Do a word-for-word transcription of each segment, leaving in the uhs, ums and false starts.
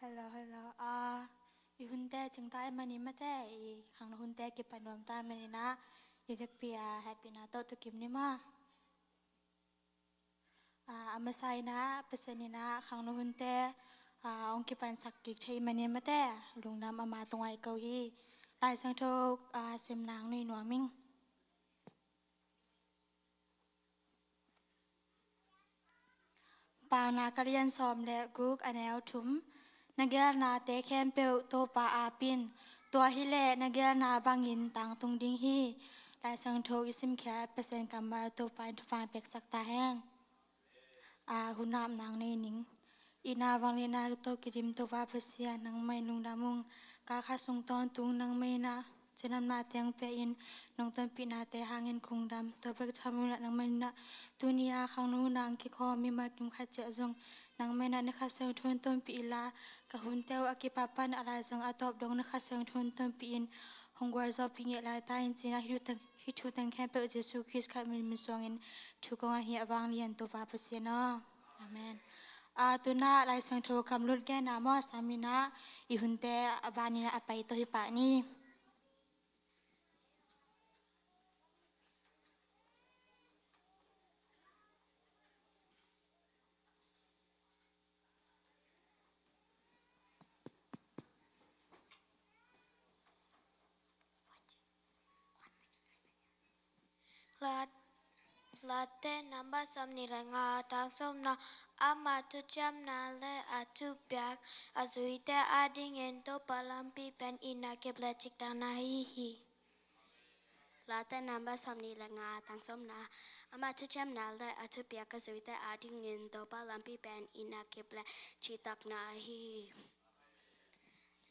Hello, hello. Ah, i hunte cingta i manin mate, i khangno hunte kipan nuam ta manin ah, i vekpi a happy na to tukim ni ma. Ah, a masa in ah, Pasian in ah, khangno hunte, ah, hong kipansak kik thei manin mate, lungdam ama tungah i ko hi. Lai Siangtho, ah, sim nang nuam ing. Paunak a lian sawm le guk a neu thum. Na geelnate khempeuh Topa aap in, tua hileh na geelna bangin tangtung ding hi. Lai Siangtho i simkhiat Pasian kammal Topa in thupha peksak ta hen. A, hun aap nang nei ning. Itna vangliatna tawh kidim Topa Pasian, nangmah in lungdam ung. Ka kha sung tawntung nangmah in ah, cinamna teng pia in, nong tonpihnate hangin kong dam. Tua bek tham lo in ah, nangmah in ah, tuni a khangno hun ah hong kikhawm mimal kim khat ciah zong, nangmah in ah na Kha Siangtho in tonpih inla, ka hunte uh a kipat pan a lai zong a tawp dong na Kha Siangtho in tonpih in, hong gualzawhpih ngei lai ta in ci-in ah, hih thu teng, hih thu teng khempeuh Jesu Khrist khat min, min suangin thu kong a hi a vanglian Topa Pasian aw. Amen. A, tu-in ah Lai Siangtho kamlut genna mawh sam in ah, i hunte a ban in ah a pai to hi pah ni. Late number sawmnih le nga, tang sawmna. Ama thuciamna le a thupiak a zuite adingin Topa lampi pen itna kip le ciktakna ahi hi. Late number sawmnih le nga, tang sawmna. Ama thuciamna le a thupiak a zuite adingin Topa lampi pen itna kip le ciktakna ahi hi.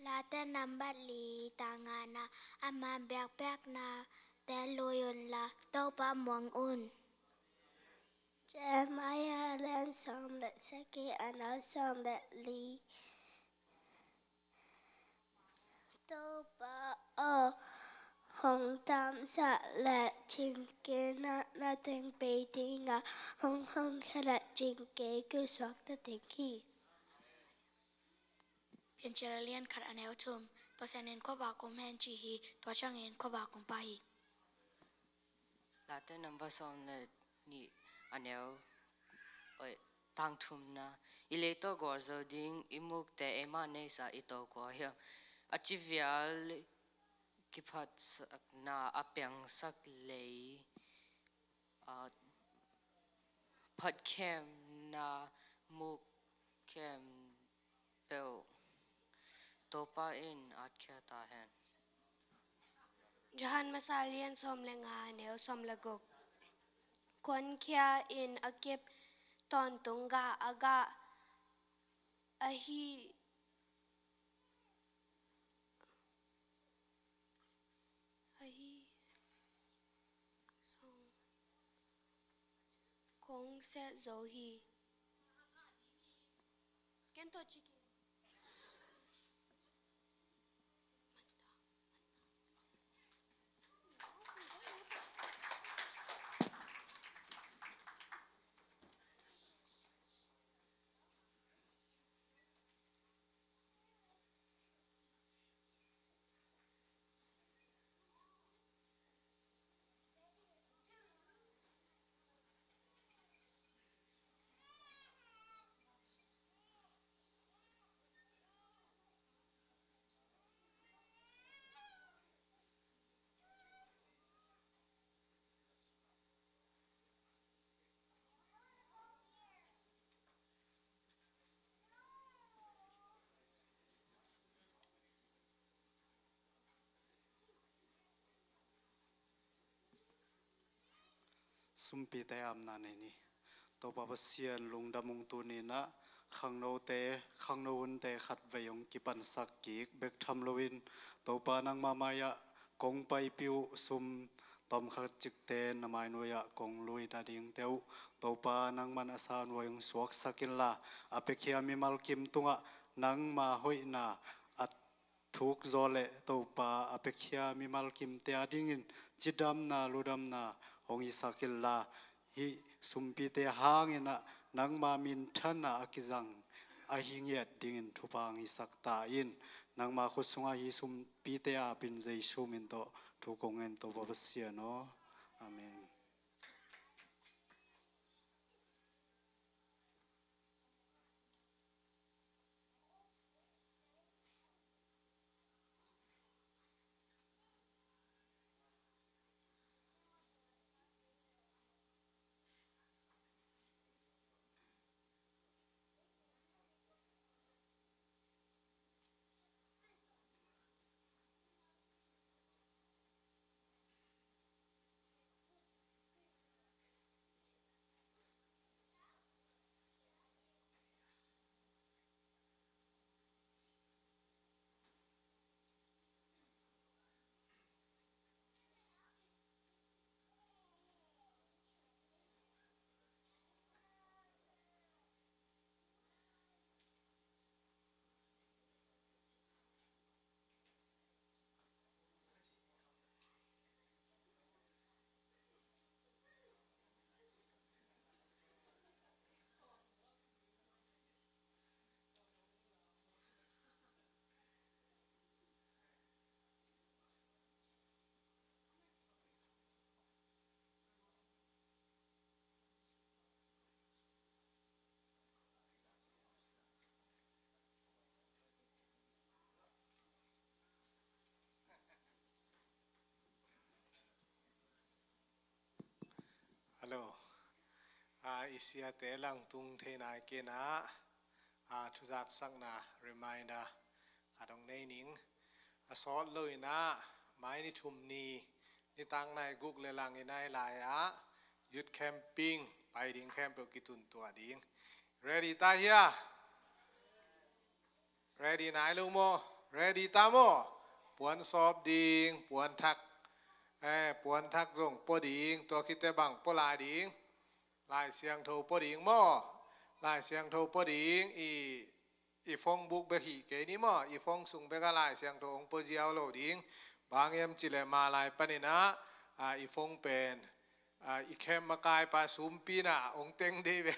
Late number li, tang ngana. Ama biakpiaknate lui unla Topa muang un. Jeremiah lian sawm le sagih, a neu sawm le li. Topa aw, hong damsak le cingkena na teng pei ding a, hong hong khia le cingke kisuak ta ding hi. Piancil a lian khat a neu thum. Pasian in khuavak um hen ci hi, tua ciangin khuavak um pah hi. Late number sawm le nih a neu, oi, tang thumna. I lei tawh gualzo ding i mukte eimah neihsa i tawh kua hiam? A civial kiphatsakna a piangsak lei, a, phatkhemna muk khempeuh Topa in atkhia ta hen. Johan masa lian sawm le nga, neu sawm le guk. Kuankhia in a kip tawntung gah a gah ahi, ahi song kong seh zo hi. Ken tawh cikin. Sumpite apna nei ni. Topa Pasian lungdam ung, tuni-in ah khangnote, khangno hunte khatvei hong kipansak kik bek tham loin, Topa nangmah mai-ah kong paipih uh sum tawmkhat cikte na mainuai-ah kong luina dingte uh Topa nangman a sanhuai hong suaksak inla, a piakhia mimal kim tungah nangma hoihna a thuk zaw leh Topa a piakhia mimal kimte adingin cidamna ludamna hong hisak inla, hih sumpite hangin ah nangma minthanna a kizang ahi ngiat dingin thupha hong hisak ta in. Nangma khut sungah hih sumpite apin Jesu min tawh thu kong ngen, Topa Pasian aw. Amen. Hello. A, i siate langtung thei nai kei in ah, a, thuzaksakna reminder khat hong nei ning. A sawt lo in ah, mai ni thum ni, nitak nai guk le lang i nai lai-ah youth camping pai ding, khempeuh kitun tuah ding. Ready ta hia? Ready nai lo maw? Ready ta maw? Puan sawp ding, puan thak, eh, puan thak zong pua ding, tua khit teh bang pua lai ding? Lai Siangtho pua ding maw? Lai Siangtho pua ding, i, i phone buk bek hi kei ni maw? I phone sung bek ah Lai Siangtho hong pua ziau lo ding. Bang hiam cih leh ma lai panin ah, a, i phone pen, a, i camp makaipa sumpina hong teng dei ve.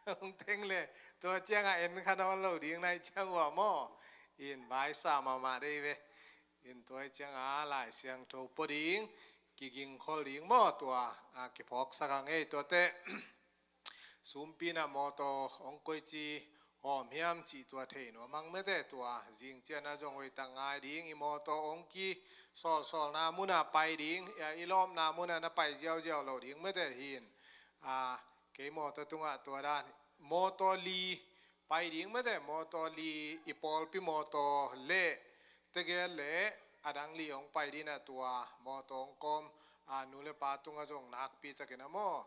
Hong teng leh tua ciangah en kha nawn lo ding nai ciang uh ah maw? In vaisa mahmah dei ve. In tua ciangah Lai Siangtho pua ding, kigingkhol ding maw tua, a, kiphawksak a ngei tuate. Sumpina mawtaw hong koici hawm hiam cih tua thei nuam hang mete, tua zing ciangah zong hoihtak ngai ding, i mawtaw hong kisawlsawlna munah pai ding, i, i lawpna munah na pai ziauziau lo ding mete hin. A, kei mawtaw tungah tua dan, mawtaw li pai ding mete, mawtaw li, i pawlpi mawtaw le tegel le a dang li hong pai ding a, tua mawtaw hong kawm, a, nu le pa tungah zong nakpi takin a maw,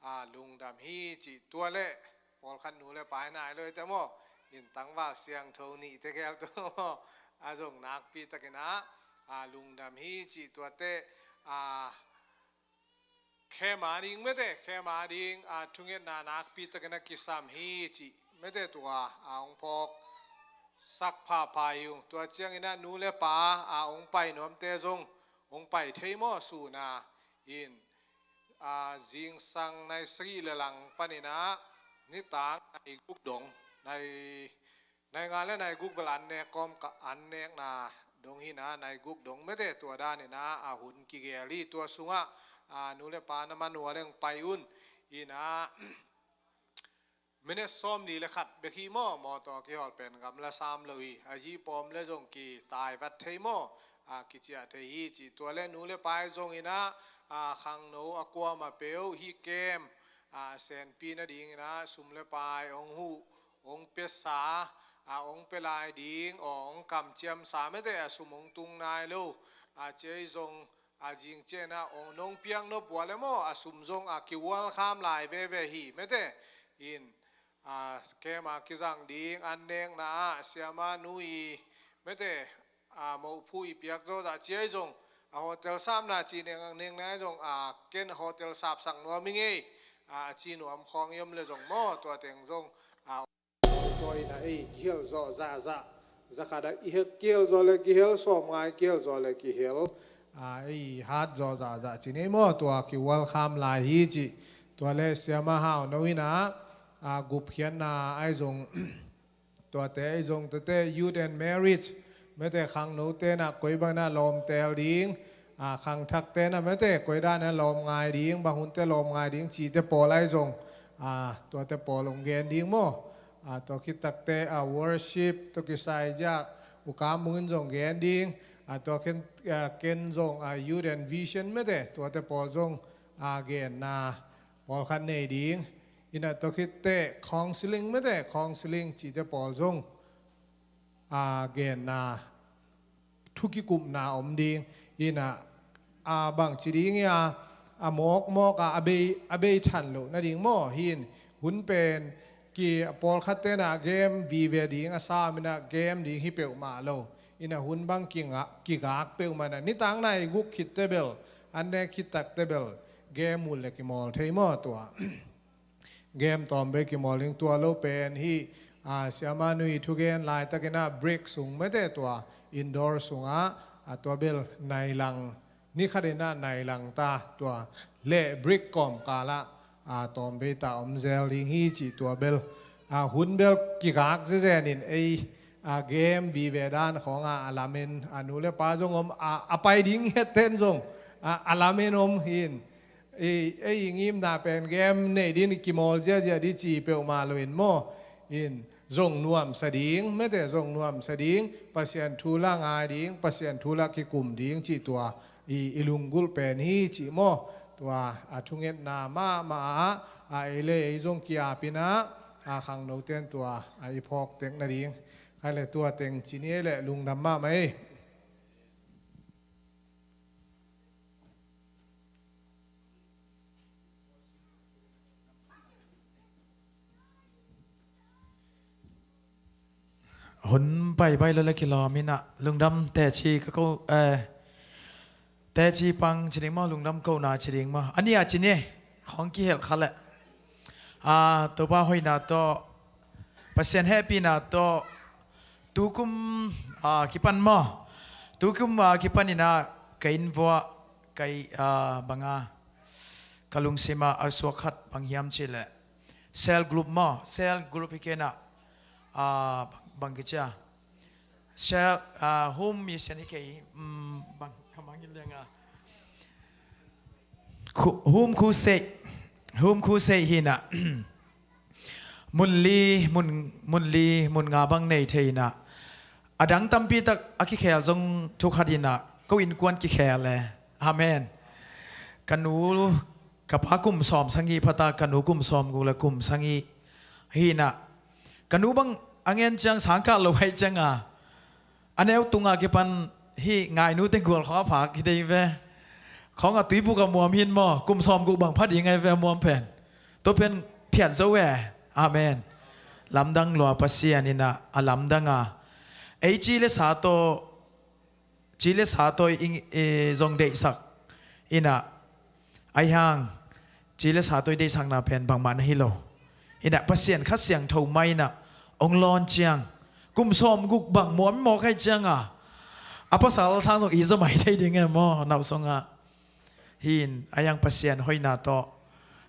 a, lungdam hi cih tua le, pawlkhat nu le pa hi nai lo hi te maw, in tangval siangtho nih tegel tua maw, a zong nakpi takin a, a, lungdam hi cih tuate, a, khem a ding mete, khem a ding, a, thungetna nakpi takin a kisam hi cih mete tua, a, hong phawksak phapha hi ung. Tua ciangin a nu le pa, a, hong pai nuamte zong hong pai thei maw, sun a in, a, zingsang nai sagih le lang panin a nitak nai guk dong, nai, nai nga le nai guk bel an nek kawm ka, an nekna dong hi in a, nai guk dong mete tua danin a, a, hun kigel hi. Tua sungah, a, nu le pa na man uh a leng pai un in a, minute sawmli le khat bek hi maw, mawtaw kihawl pen gamla sam lo hi. A zi pawm le zong kitai vat thei maw, a, kiciah thei hi cih tua le nu le pa zong in a, a, khangno a kuamah peuh hi kem, a, senpi nadingin a sum le pai hong huh, hong piasa, a, hong pia lai ding, aw, hong kamciamsa mete, a sum hong tung nai lo, a, ci ei zong, a, zing ciangin a hong nong piak nop uh a le maw, a sum zong, a, kiwalkham lai veve hi mete in, a, kem a kizang ding an nekna ah siamah nu i mete, a, mohphu i piak zawzah ci ei zong, a, hotel sapna ci neng, neng nai zong, a, ken hotel sapsak nuam hi ngei, a, ci nuam khawng i om le zong maw, tua teng zong, a, tua in a ei kihel zawh zahzah, za khat a i hel kihel zaw le kihel, sawm ngai kihel zaw le kihel, a, ei hat zawh zahzah ci nei maw, tua kiwalkham lai hi cih tua le siamah hau no in a, a, gupkhiatna ai zong Tuate ei zong tuate youth and marriage, mete khangnote na koi bang na lawm tel ding, a, khangthakte na mete koi dan na lawm ngai ding, bang hunte lawm ngai ding cihte pawl ei zong, a, tuate pawl hong gen ding maw. A, tua khit takte, a, worship tua kisai ziak U Kam Mung in zong gen ding, a, tua khen, a, ken zong, a, youth and vision mete tuate pawl zong, a, genna pawlkhat nei ding. Ina tua khitte counseling mete counseling cihte pawl zong, a, genna thu kikupna om ding. Ina, a, bangci ding ia, a mawkmawk a, a bei, a bei than loh nading maw hi in. Hun pen ki a pawlkhatte na game vive ding a sam ina game ding hi peuhmah lo. Ina hun bang kinga, kigak peuhmah na nitang nai guk khitte bel, an ne khit takte bel game mul le kimawl thei maw tua. Game tawm bei kimawl ding tua lo pen hi, a, Siama Nui thugen laitakin a break sung mete tua indoor sungah, a, tua bel nai lang, ni khatin a nai lang ta tua le break kawmkal ah, a, tawm bei ta om zel ding hi cih tua bel, a, hun bel kigak zezen in ei, a, game vive dan khawng a, a lamin, a, nu le pa zong om, a, a pai ding het ten zong, a, a lamin om hi in. Ei, ei ngimna pen game nei din kimawl ziazia di ci peuhmah lo in maw. In zong nuamsa ding, mete zong nuamsa ding, Pasian thu la ngai ding, Pasian thu la kikum ding cih tua i, i lunggulh pen hi cih maw. Tua a thungetna mahmah ah, a, ei le ei zong kiapin ah, a, khangnoten tua, a, i phawk tek nading. Khai le tua teng ci ni ei le lungdam mahmah ei. Hun paipai lo le kilawm ina lungdam teci ka ko, eh, teci pang ci ding maw, lungdam kohna ci ding maw. A nia ci ni, khawng kihelh kha le. Ah, Topa hoihna tawh, Pasian hehpihna tawh, tukum, ah, kipan maw. Tukum, ah, kipan ina ka inn vuah, ka, ah, banga, ka lungsim ah a suak khat bang hiam cih leh cell group maw, cell group hi kei na, ah, bang, bang kici a. Cell, ah, home mission hi kei, mm, bang, ka mangngilh liang a. Khu-, home crusade, home crusade hi na. Mun li, mun, mun li, mun nga bang nei thei ina. A dang tampi tak a kikhel zong thukhat ina, ko innkuan kikhel e. Amen. Ka nu, ka pa kum sawm sagih phata, ka nu kum sawm guk le kum sagih hi ina. Ka nu bang a ngen ciang sang kah lo hai ciang a. A neu tunga kipan hih ngainute gual khawng a phak hi dei ve. Khawng a tuibuk a muam hin maw, kum sawm guk bang pha ding ai ve a muam pen. Tua pen phiat zo e. Amen. Lamdang lua Pasian ina a lamdang a. Ei ci le sa tawh, ci le sa tawh i, i zong deihsak ina. Ahi hang, ci le sa tawh i deihsakna pen bangmah na hi lo. Ina Pasian Kha Siangtho mai ina ong lawn ciang, kum sawm guk bang muam mawk hai ciang a, a pasal sang zong i zaw mai thei ding e maw, nau song a. Hi in, ahi hang Pasian hoihna tawh,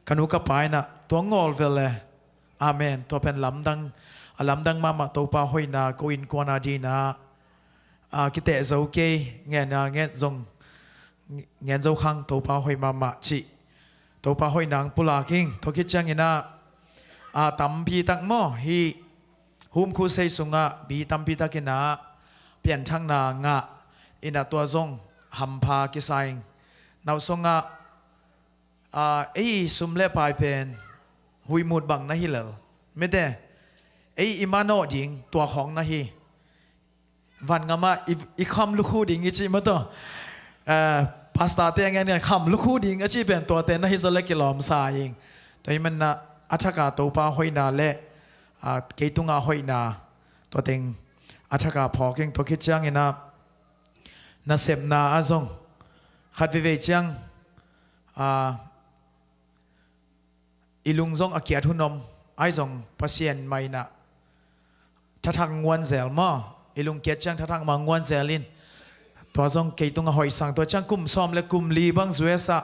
ka nu ka pa ina tua ngawl vel e. Amen. Tua pen lamdang, a lamdang mahmah Topa hoihna, ko innkuan a dina, a, kiteh zo kei, ngen a ngen zong, ngen zo khang Topa hoih mahmah cih. Topa hoih nang pulak ing, tua khit ciang ina, a, tampi tak maw, hih home crusade sungah, mi tampi tak ina, pianthakna ngah, ina tua zong, hampha kisa ing. Nau sungah, a, ei sum le pai pen, huih mut bang na hi lel. Mete, ei i manawh ding, tua khawng na hi. Van ngam ah i, i kham lukhu ding i cih mah tawh. Eh, pastor te a ngen ngen kham lukhu ding a cih pen tuate na hi zaw le kilawm sa ing. Tua hi man na a thak a Topa hoihna le, ah, kei tunga hoihna. Tua teng a thak a phawk ing tua khit ciang ina nasepna a zong. Khat veivei ciang, ah, i lung zong a kiat hun om, ahi zong Pasian mai ina thathak nguan zel maw, i lung kiat ciang thathak mah nguan zel in. Tua zong kei tunga hoih sang, tua ciang kum sawm le kum li bang U S ah.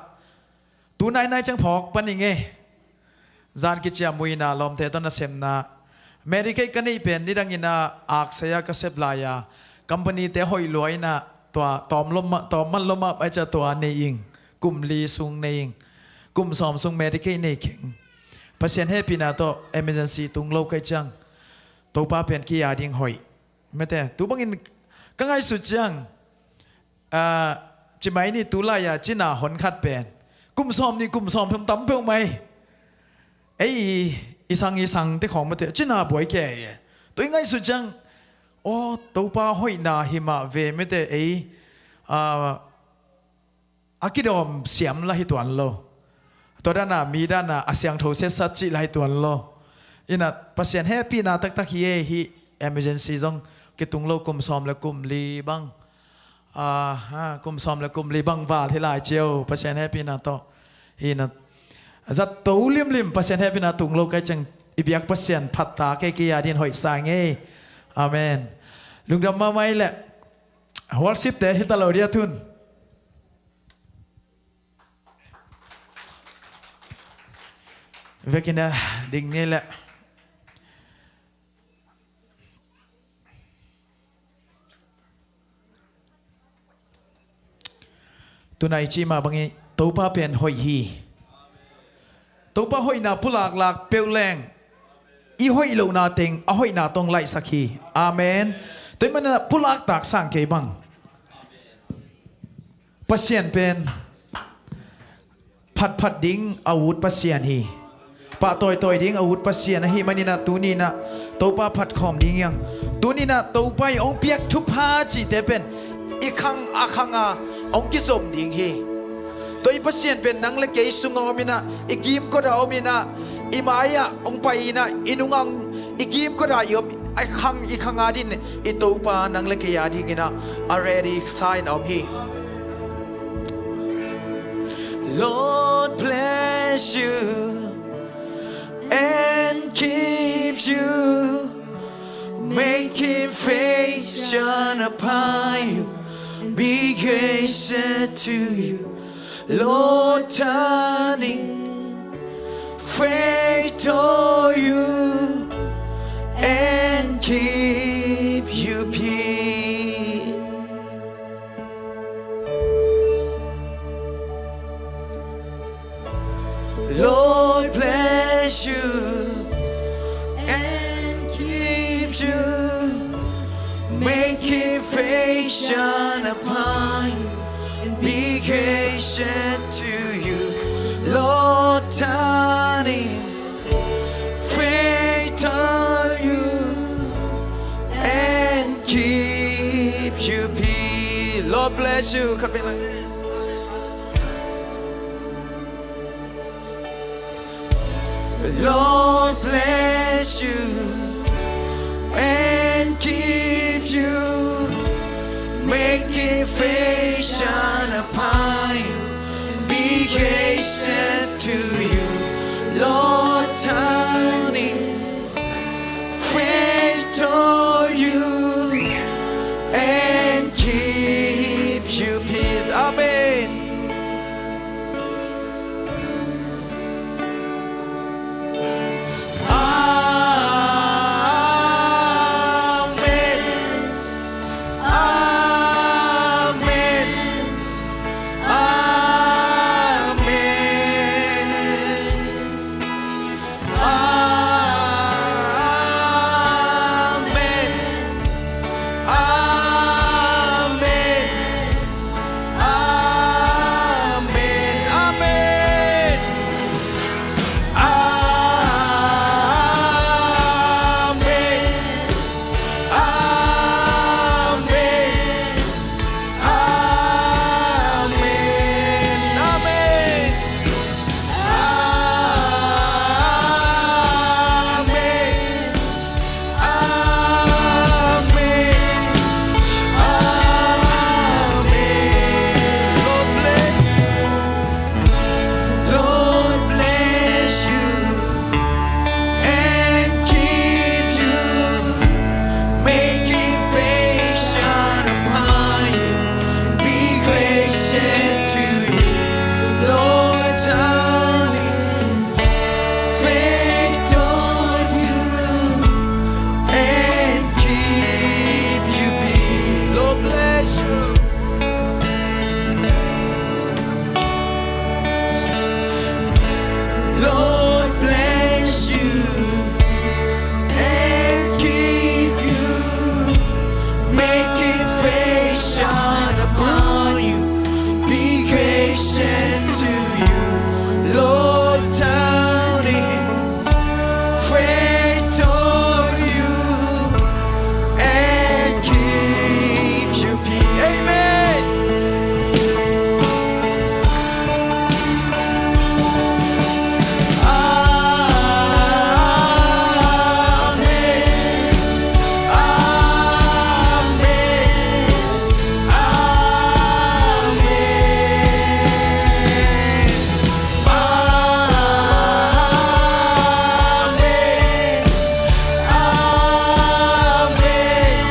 Tu nainai ciang phawk pan ing e. Zan kiciam uh ina lawmte tawh nasepna, Medicaid ka neih pen nidangin ah aksai-a ka sep lai-a, company-te hoih lua in ah tua tawm lua mah, tawm man lua mah, tua nei ing. Kum li sung nei ing. Kum sawm sung Medicaid nei keng. Pasian hehpihna tawh emergency tung lo ka hih ciang, Topa pen kei a ding hoih. Mate, tu bangin ka ngaihsut ciang, ah, ci mai ni, tu lai-a cina hon khat pen kum sawm nih, kum sawm thum tam peuhmah hi. Ei i sang, i sangte khawng mate, cina buai kei. Tua i ngaihsut ciang, aw, Topa hoihna hi mah ve mate, ei, ah, a kidawm siam lah hi tuan lo. Tua dan a, mi dan a, a siangtho setsat cih lah hi tuan lo. In ah Pasian hehpihna taktak hi e, hih emergency zong kitung lo, kum sawm le kum li bang. Ah, ha, kum sawm le kum li bang val hi lai cio, Pasian hehpihna tawh. Hi na, zat to limlim, Pasian hehpihna tung lo ka hih ciang, i biak Pasian phat ta, kei, kei a dingin hoih sa ing e. Amen. Lungdam mahmah leh, worship-te hi ta lo dia tun. Vekin a ding ni leh. Tu-in i cih mah bangin Topa pen hoih hi. Topa hoihna pulak lak peuh leng i hoih lohna teng a hoihna tawh hong laihsak hi. Amen. Tua ahih manin ah pulak tak sang kei bang. Pasian pen phatphat ding a ut Pasian hi. Pahtawi tawi ding a ut Pasian ahih manin ah tuni-in ah Topa phat khawm ding hi hang. Tuni-in ah Topa in hong piak thupha cihte pen i khang a khang a hong kizom ding hi. Tua i Pasian pen nang le kei sungah om in ah, i kimkot ah om in ah, i mai-ah hong pai in ah, i nungah hong, i kimkot ah i om, i khang, i khang a dingin i Topa nang le kei a dingin ah a ready sa in a om hi. Lord bless you and keep you. Make him face shine upon you. Be gracious to you. Lord turning face toward you and keep you peace. Lord bless you and keep you. Make him face shine upon you and be gracious to you. Lord turning face toward you and keep you peace. Lord bless you. Lord bless you and keep you. Make his face shine upon you. Be gracious to you. Lord turning face toward you and keep you peace. Amen. Amen. Amen. Amen. Amen. Amen. on you, be gracious to you, Lord, down in praise of you, and keep your peace. Amen. Amen. Amen. Amen. Amen. Amen. Amen. Amen.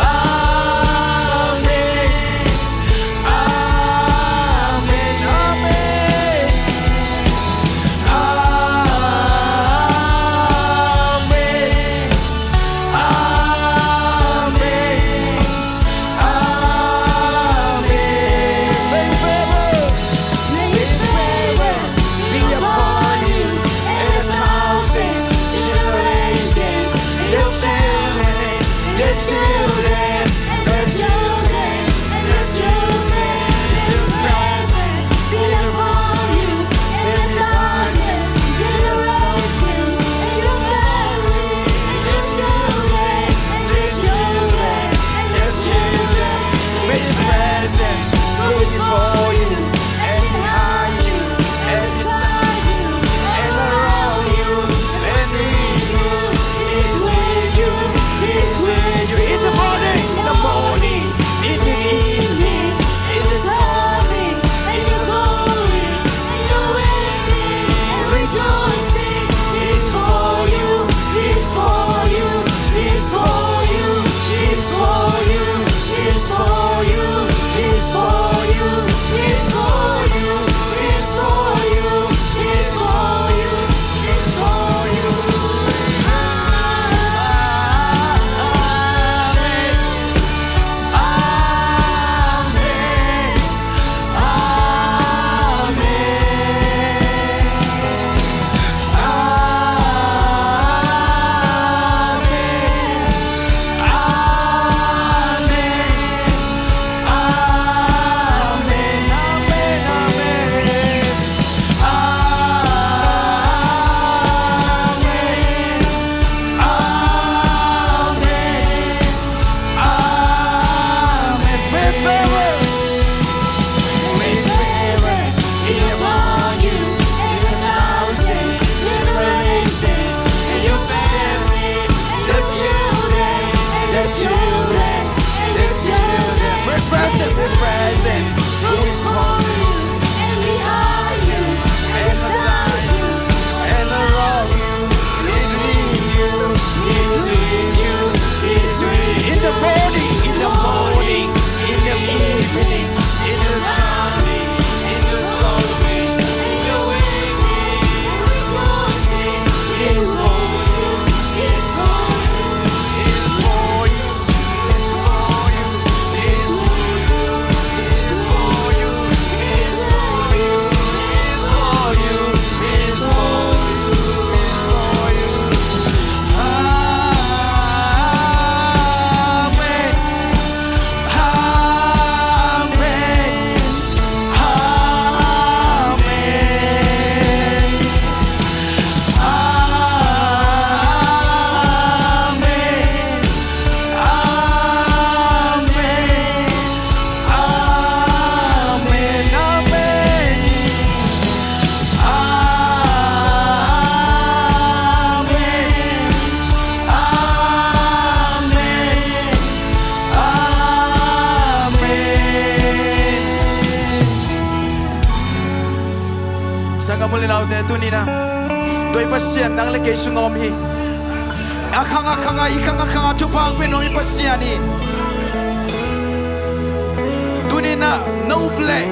Amen. Amen. Amen. Amen. Amen. Amen. Amen. May His favor, may His favor be upon you and a thousand generations, your children, their children, their children, and their children. May His presence be upon you and a thousand generations, and your family, and your children, and their children, and their children. May His presence go before you and behind you and beside you and around you and with you. He is with you. He is with you in the morning, in the morning, in the evening, in the coming, in the going, in the waiting and rejoicing. It's for you, it's for you, it's for you, it's for you, it's for you, it's for you, it's for you, it's for you, it's for you, it's for you. Amen. Amen. Amen. May favor, may favor be upon you and a thousand generations, and your family, and your children, and their children, and their children. May present, may present go before you and behind you and beside you and around you. He is with you. He is with you. He is with you. In the morning, in the morning, in the evening, in the dawning, in the going, in the waking. He is for you. He is for you. He is for you. It's for you, it's for you, it's for you, it's for you, it's for you, it's for you, it's for you. Amen. Amen. Amen. Amen. Amen. Amen. Amen. Amen. Amen. Amen. Sanggam u le naute, tuni-in ah tua i Pasian nang le kei sungah om hi. A khang a khang a, i khang a khang a thupha hong pia nuam i Pasian hi. Tuni-in ah na up leh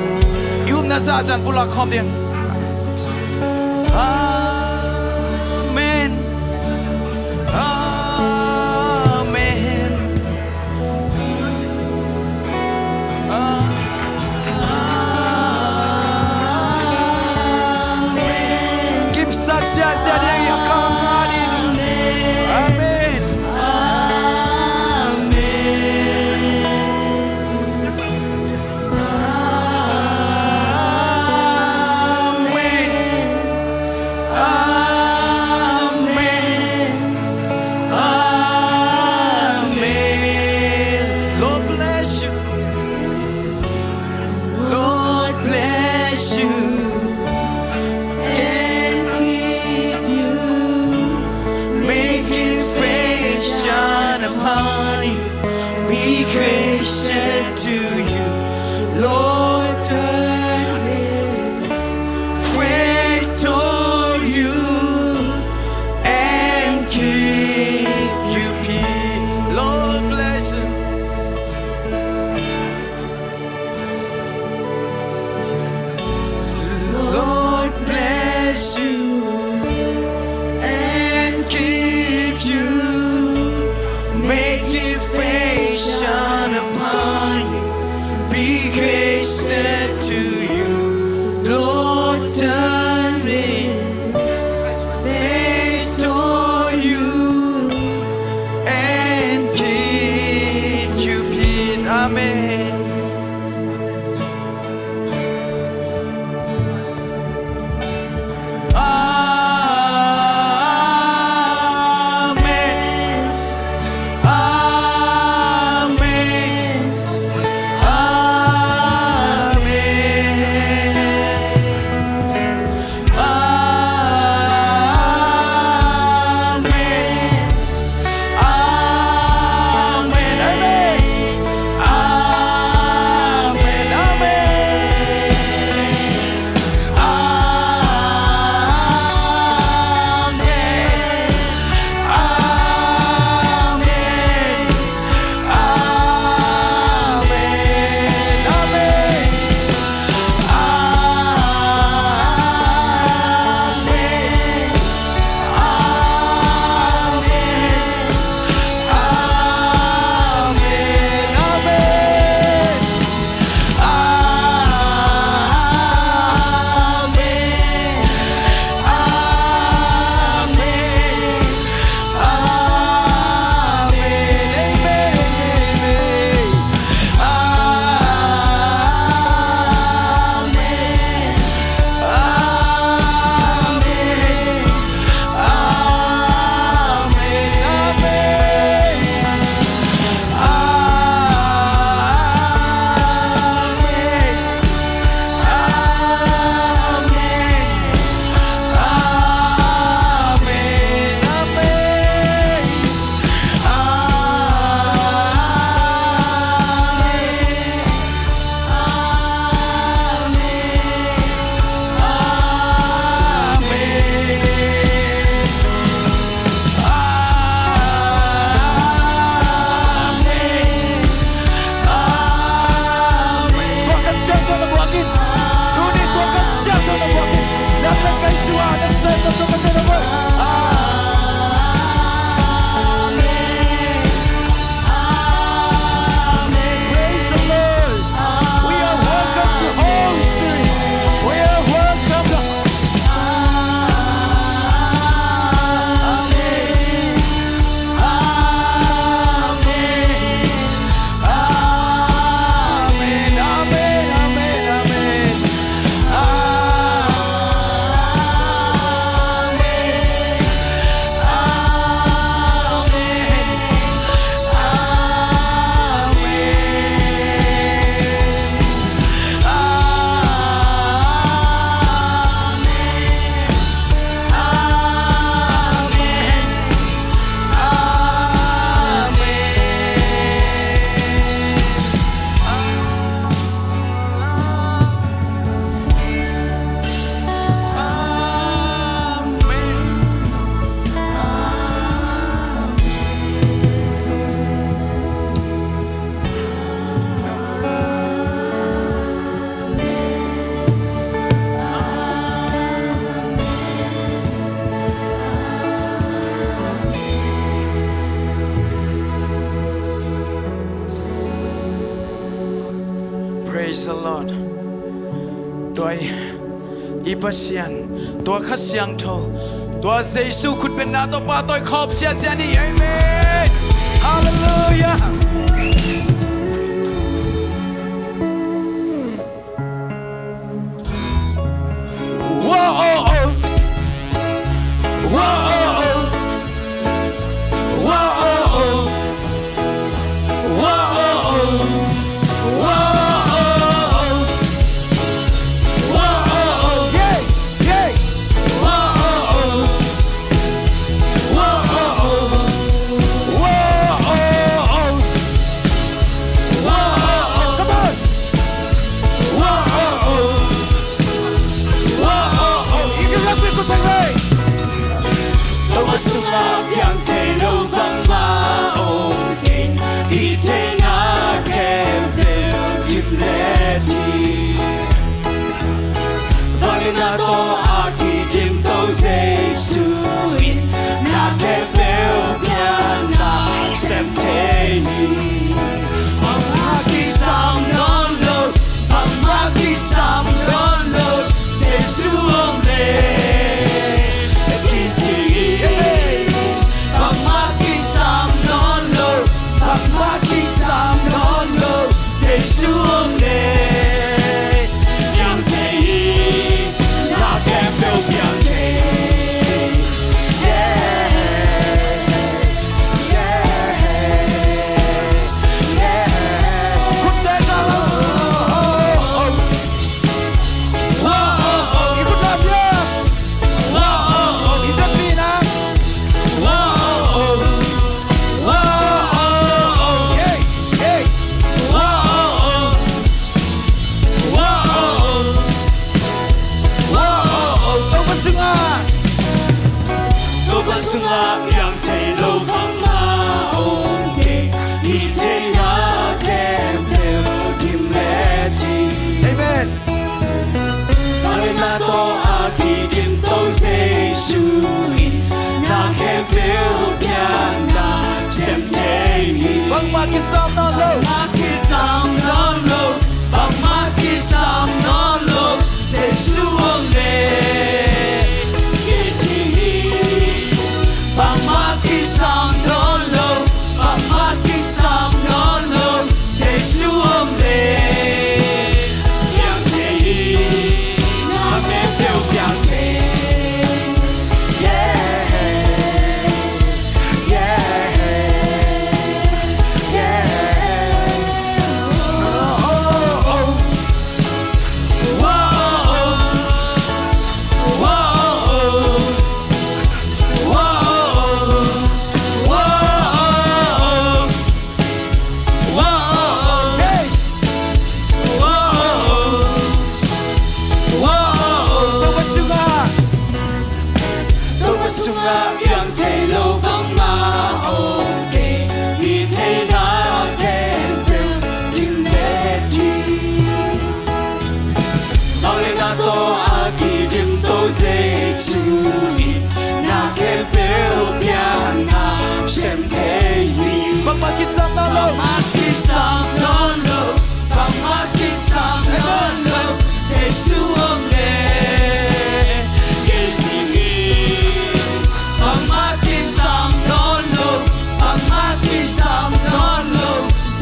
i upna zahzah pulak khawm ding. Amen. Amen. Amen. Jesuh ah na sem lam tawh ka ciah nuam. Amen. Amen. Praise the Lord. We are welcome to Holy Spirit. We are welcome to Amen. Amen. Amen. Amen. Amen. Amen. Praise the Lord. Tua i, i Pasian, tua Kha Siangtho, tua Jesuh khutbetna tawh Pa tawh i khawm ciatciat ni. Amen. Halleluiah. Come on. Tua sungah piang thei lo bangmah om kei, hih theihna khempeuh dim le thei. Vangliatna tawh a kidimto Jesuh in na khempeuh pianna sem thei hi. Bangmah kisam nawn lo, bangmah kisam nawn lo, Jesuh om leh kici hi. Bangmah kisam nawn lo, bangmah kisam nawn lo, Jesuh om leh piang thei hi. Na khempeuh piang thei. Yeah. Topa sungah piang thei lo bangmah om kei, hih theihna khempeuh dim le thei. Amen. Vangliatna tawh a kidimto Jesuh in na khempeuh pianna sem thei hi. Bangmah kisam nawn lo, bangmah kisam nawn lo, bangmah kisam nawn lo, Jesuh om leh kici hi. Bangmah kisam nawn lo, bangmah kisam nawn lo, Jesuh om leh piang thei hi. Na khempeuh piang thei. Yeah. Yeah. Yeah. Oh, oh, oh. Topa sungah piang thei lo bangmah om kei, hih theihna khempeuh dim le thei. Vangliatna tawh a kidimto Jesuh Bangmah kisam nawn lo, bangmah kisam nawn lo, Jesu om leh. Gei thei hi. Bangmah kisam nawn lo, bangmah kisam nawn lo,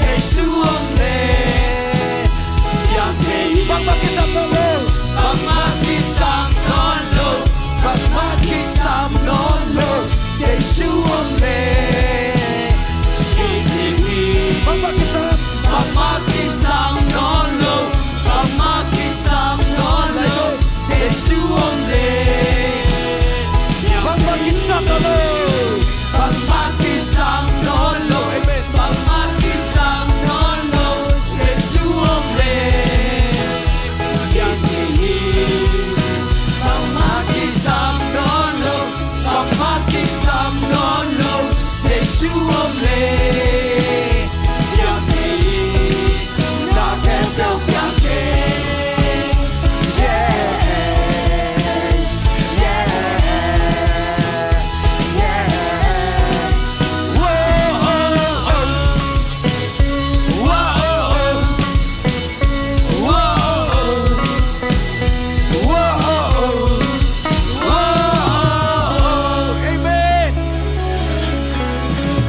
Jesu om leh. Gei thei hi. Bangmah kisam nawn lo, bangmah kisam nawn lo, bangmah kisam nawn lo, Jesu om leh. Gei thei hi. Bangmah kisam. Bangmah kisam nawn lo, bangmah kisam nawn lo, Jesu om leh. Bangmah kisam nawn lo. Bangmah kisam nawn lo. Amen. Bangmah kisam nawn lo, Jesu om leh. Gei thei hi. Bangmah kisam nawn lo, bangmah kisam nawn lo, Jesu om leh. Gei thei hi. Na khempeuh gei thei. Yeah, yeah, yeah. Whoa, oh, oh. Whoa, oh, oh. Amen.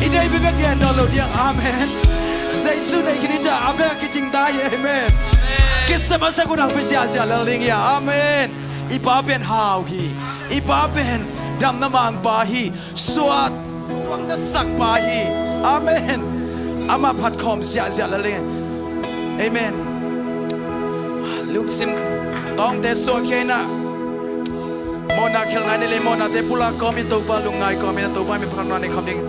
I deih bek gen nawn lo diam. Amen. Jesu nei khin hi ciang a bek kicing ta hi. Amen. Kisam a sak un hong pi ziahziah lel ding hi. Amen. I Pa pen hau hi. I Pa pen damna mangpa hi. Suak, suakta sakpa hi. Amen. Amah phat khawm ziahziah lel ding. Amen. Lungsim tawngte suak khia in ah, mawhna khel ngai ni leh, mawhnate pulak kawmin, Topa lungngai kawmin, Topa min phat khawm na nei khawm ding.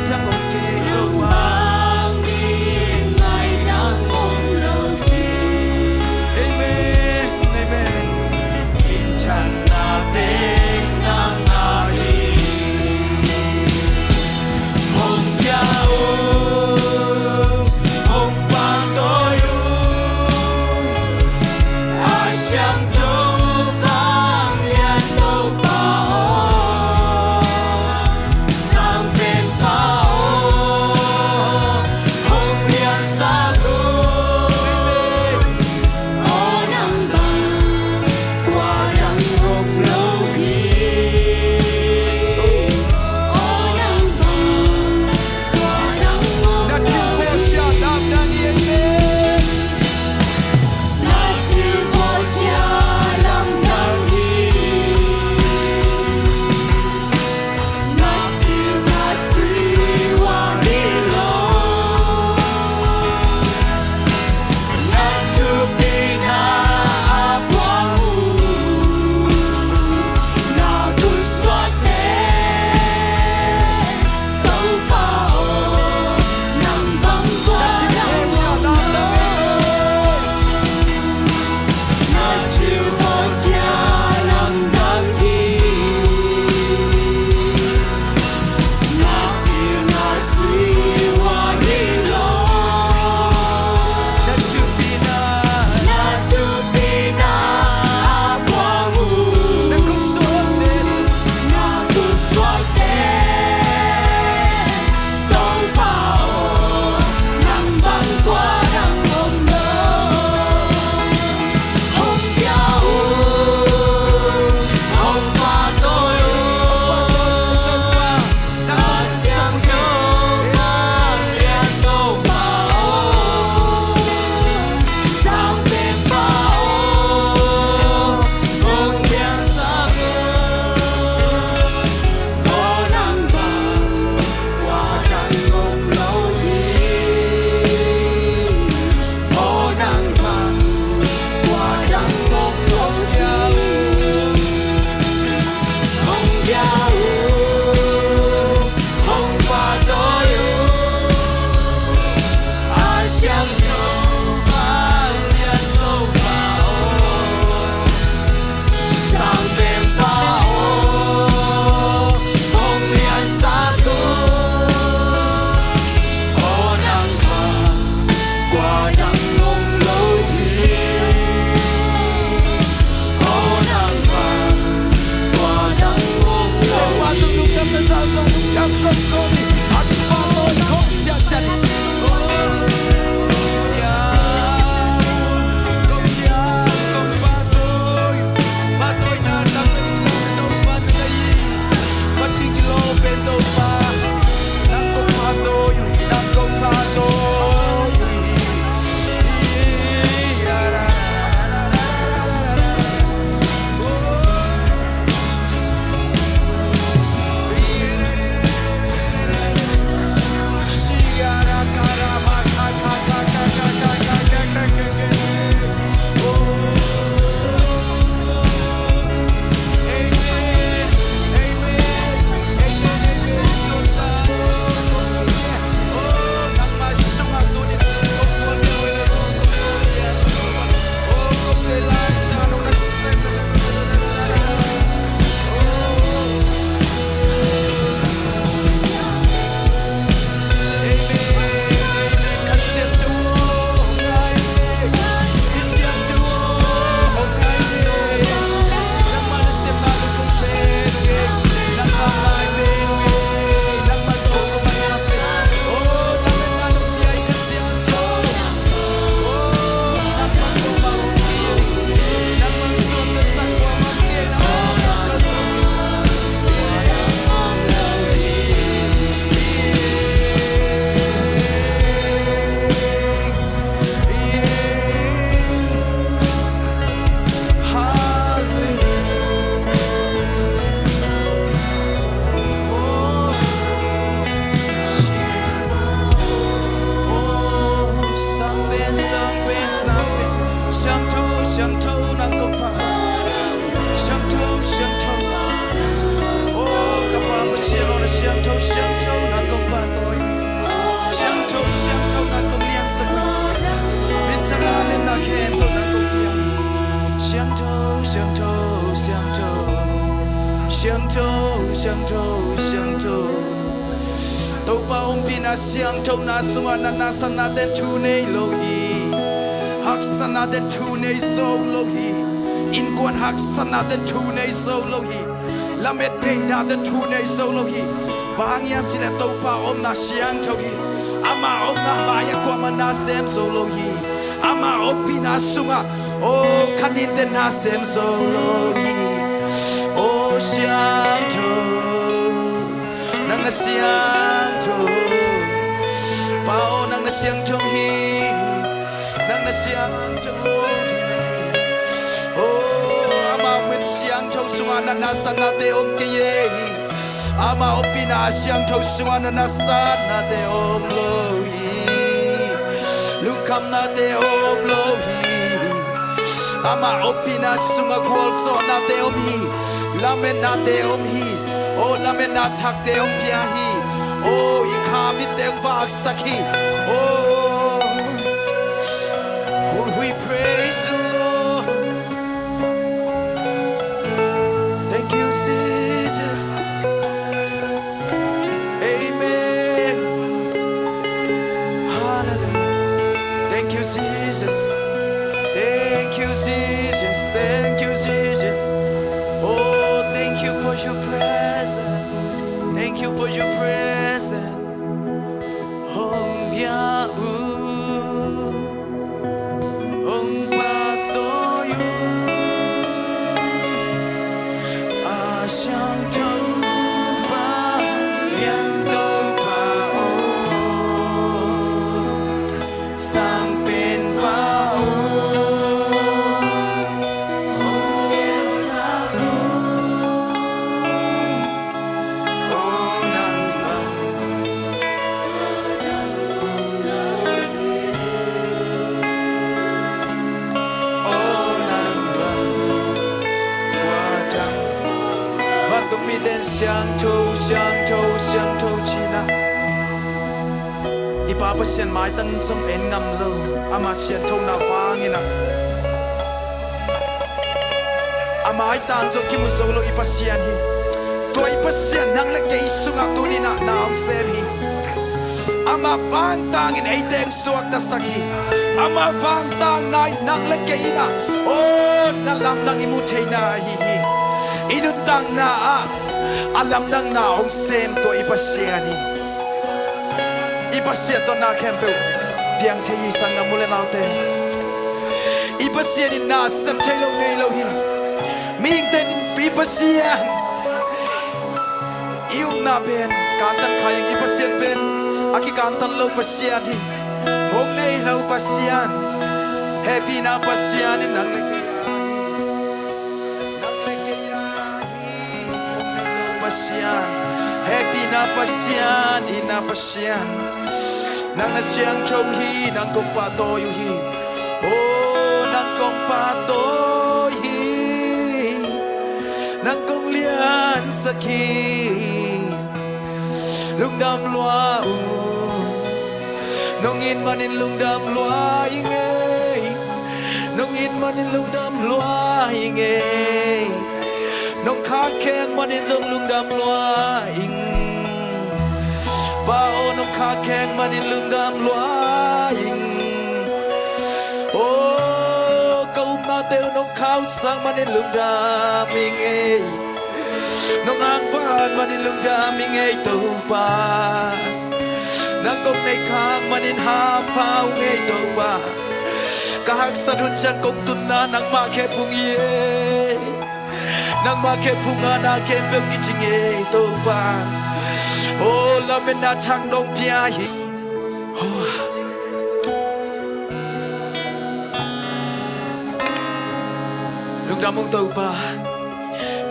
Amen. Amen. Siangtho, siangtho, siangtho. Topa ompihna siangthona sungah natna satnate thu nei lo hi. Haksatnate thu nei zo lo hi. Innkuan haksatnate thu nei zo lo hi. Lamet pheina te thu nei zo lo hi. Bang hang hiam cih leh Topa omna siangtho hi. Ama omna mai-ah kuamah na sem zo lo hi. Ama ompihna sungah, oh, khanin te na sem zo lo hi. Oh, siangtho, nang na siangtho. Pa aw, nang na siangtho hi. Nang na siangtho hi. Oh, ama min siangtho sungah natna satnate om kei hi. Ama ompihna siangtho sungah natna satnate om lo hi. Lungkhamnate om lo hi. Ama ompihna sungah gualzawhnate om hi. Lametnate om hi. Oh, lametna thakte hong pia hi. Oh, i kha mitte hong vaksak hi. Oh, we praise you, Lord. Thank you, Jesus. Amen. Hallelujah. Thank you, Jesus. Thank you, Jesus. Thank you, Jesus. Oh, thank you for your presence. Thank you for your presence. Hong bia uh, hong pahtawi uh. A siangtho, a lian Topa aw, sangpen pa aw, hong liansak un. Aw nang bang, aw nang bang, vantung mite in siangtho, siangtho, siangtho ci-in ah, i Pa Pasian maitang zong en ngam lo, ama sianthona vangin ah. A maitan zong kimu zo lo i Pasian hi. Tua i Pasian nang le kei sungah tuni-in ah na hong sem hi. Ama vangtangin eite hong suaktasak hi. Ama vangtangna in nang le kei in ah, aw, na lamdang i muh theihna ahi hi. I nuntakna ah a lamdangna hong sem tua i Pasian hi. I Pasian tawh na khempeuh piang thei hi, sanggam u le naute. I Pasian in na sem thei lo ngei lo hi. Mihingte in i Pasian i upna pen kantan kha ing. I Pasian pen a kikantan lo Pasian hi. Mawk nei lo Pasian, hehpihna Pasian in nang le kei a hi. Nang le kei a hi. Pasian, hehpihna Pasian, itna Pasian. Nang na siangtho hi, nang kong pahtawi uh hi. Oh, nang kong pahtawi hi. Nang kong liansak hi. Lungdam lua uh. Nong it manin lungdam lua ing ei. Nong it manin lungdam lua ing ei. Nong khakkheng manin zong lungdam lua ing. Pa aw, nong khakkheng manin lungdam lua ing. Aw, ka upnate uh nong khauhsak manin lungdam ing ei. Nong angvan manin lungdam ing ei Topa. Nang kong neih khak manin hampha ung ei Topa. Ka haksat hun ciang kong tunna nangmah khephung hi ei. Nangmah khephung ah na khempeuh kicing ei Topa. Aw, lametna thak nong pia hi. Aw. Lungdam ung Topa.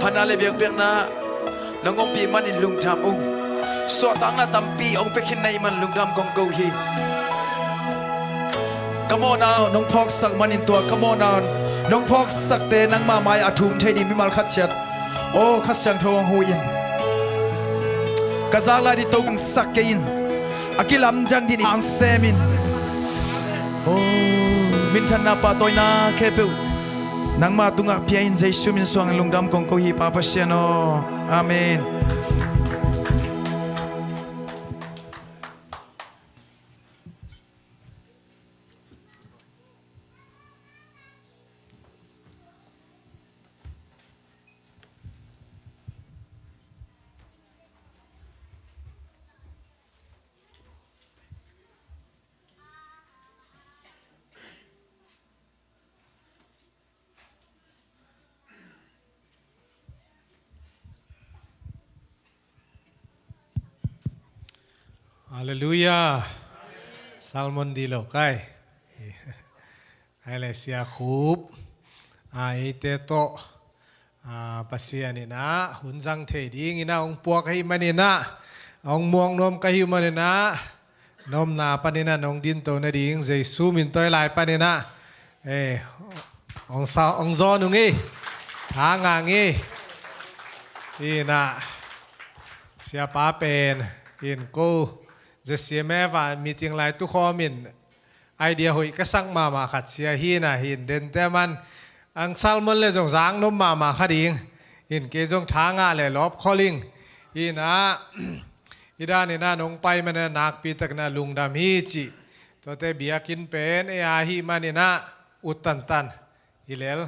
Phatna le biakpiakna nong ompih manin lungdam ung. Suahtakna tampi hong pia khin na hih man lungdam kong ko hi. Ka mawhna nong phawksak manin tua ka mawhna nong phawksakte nangmah mai-ah a thum thei ding mimal khat ciat, aw, Kha Siangtho hong hu in. Ka zak lai ding to kangsak kei in. A kilamdang ding hong sem in. Aw, minthanna pahtawina khempeuh Nangmah tungah pia in Jesu min suangin lungdam kong ko hi Pa Pasian aw. Amen. Halleluiah. Salmon di lo kai. Ai le Sia Khup, a, eite tawh, a, Pasian in ah hun zang thei dingin ah hong puak ahih manin ah, hong muak nuam ka hih manin ah, na omna panin ah nong dinto nading Jesu min tawh i lai panin ah, eh, hong sa, hong zawn ung ei. Tha ngah ung ei. Hi in ah, Siapa pen in ko Z C M F ah meeting lai tukhawm in, idea hoih ka sak mahmah khat sia hi in ah, hi in dente man ang salmon le zong zang nuam mahmah kha ding. Hi in kei zong tha ngah le lawp khol ing. Hi in ah, i dan in ah nong pai man ah nakpi takin ah lungdam hi ci. Tuate biakinn pen ei a hih manin ah ut tantan. Hi lel,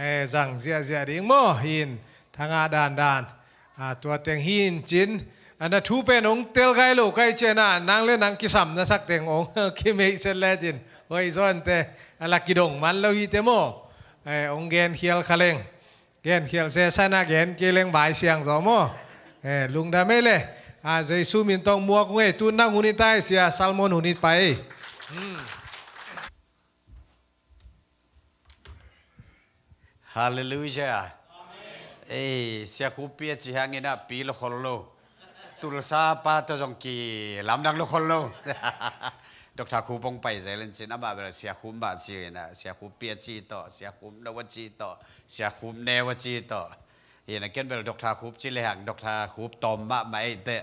eh, zang ziahziah ding maw, hi in, tha ngah dandan. Ah, tua teng hi in cin, a na thu pen hong tel gai lo kai cian ah, nang le nang kisam na sak teng hong kimeih set le cin. Hoi zaw ente, a la kidong man lo hi te maw. Eh, hong gen khial kha leng. Gen khial se sa na gen kei leng bai siang zaw maw. Eh, lungdam ei le. Ah, Jesu min tawh muak ung ei, tu nang hun hi ta ei Sia, salmon hun hi pai ei. Hmm. Halleluiah. Ei, Sia Khup pi a ci hangin ah pi lo khol lo. Tulsa pa tawh zong kilamdang lo khol lo. Doctor Khup hong pai zel in cin amah bel Sia Khup mah ci in ah, Sia Khup pi a ci tawh, Sia Khup no a ci tawh, Sia Khup neu a ci tawh. Hi in ah ken bel Doctor Khup ci le hang, Doctor Khup tawm mahmah ei teh.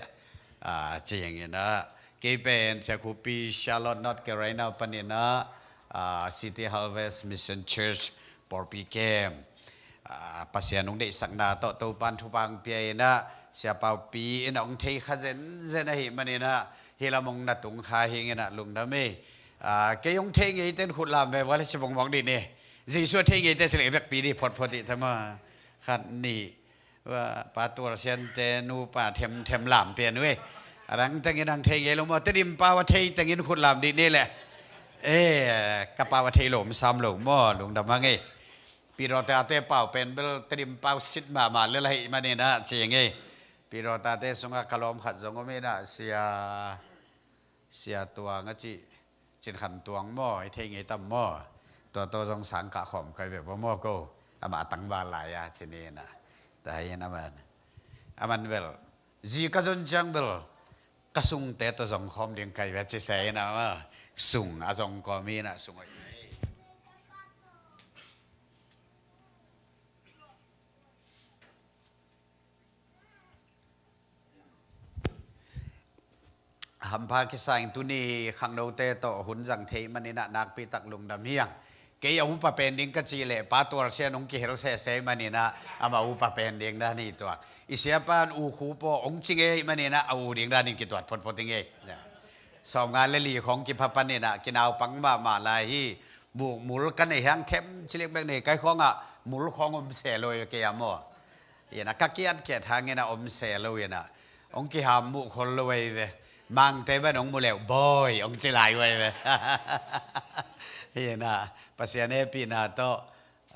Ah, ci hangin ah. Kei pen Sia Khup pi Charlotte, North Carolina panin ah, ah, City Harvest Mission Church pawlpi kem. Ah, Pasian hong deihsakna tawh Topan thupha hong pia in ah, Sia Pau pi in ah hong thei kha zenzen ahih manin ah, hi lam hong na tung kha hi ing in ah lungdam ei. Ah, kei hong thei ngei ten khut lam ve, vale si bongmong dih ni. Jesu a thei ngei te si leh vekpi dih, photphot dih ta maw. Khat nih. Ua, Pa Tual Siante nupa themthem lam pian uh ei. A dang tengin ang thei ngei lo maw, Tedim pau a thei tengin khut lam dih ni le. Eh, ka pau a thei lo om sam lo maw, lungdam hang ei. Pi Dawta te pau pen bel Tedim pau sit mahmah lel ahih manin ah ci ing ei. Pi Dawta te sungah ka lawm khat zong om in ah, Sia Sia Tuang a cih, Cin Khan Tuang maw, i thei ngei tam maw? Tua tawh zong sang kah khawm kai ve pah maw ko. Amah a tangval lai a ci ni in ah. Tua hi in aman, aman bel, zi ka zon ciang bel ka sungte tawh zong khawm ding kai ve ci se in ah maw. Sung a zong kawm hi in ah, sung hoih. Hampha kisa in tuni khangnote tawh hun zang thei manin ah nakpi tak lungdam hi ing. Kei a upa pen ding ka cih leh Pa Tual Sian hong kihel sese manin ah amah upa pen ding dan hi tuak. I siapa in U Khup aw hong ci ngei manin ah a u ding dan in kituat photphot ing ei. Sawmnga le li khawng kipha panin ah kinaupang mahmah lai hi. Mukmul ka nei hang them cilik bek nei kai khawngah mul khawng om se lo ei kei a maw. Hi in ah ka kiatkhiat hangin ah om se lo hi in ah. Hong kiham muh khol lo ei ve. Mangte ban hong mu leuh bawi hong ci lai uh ei ve. Hi in ah Pasian hehpihna tawh,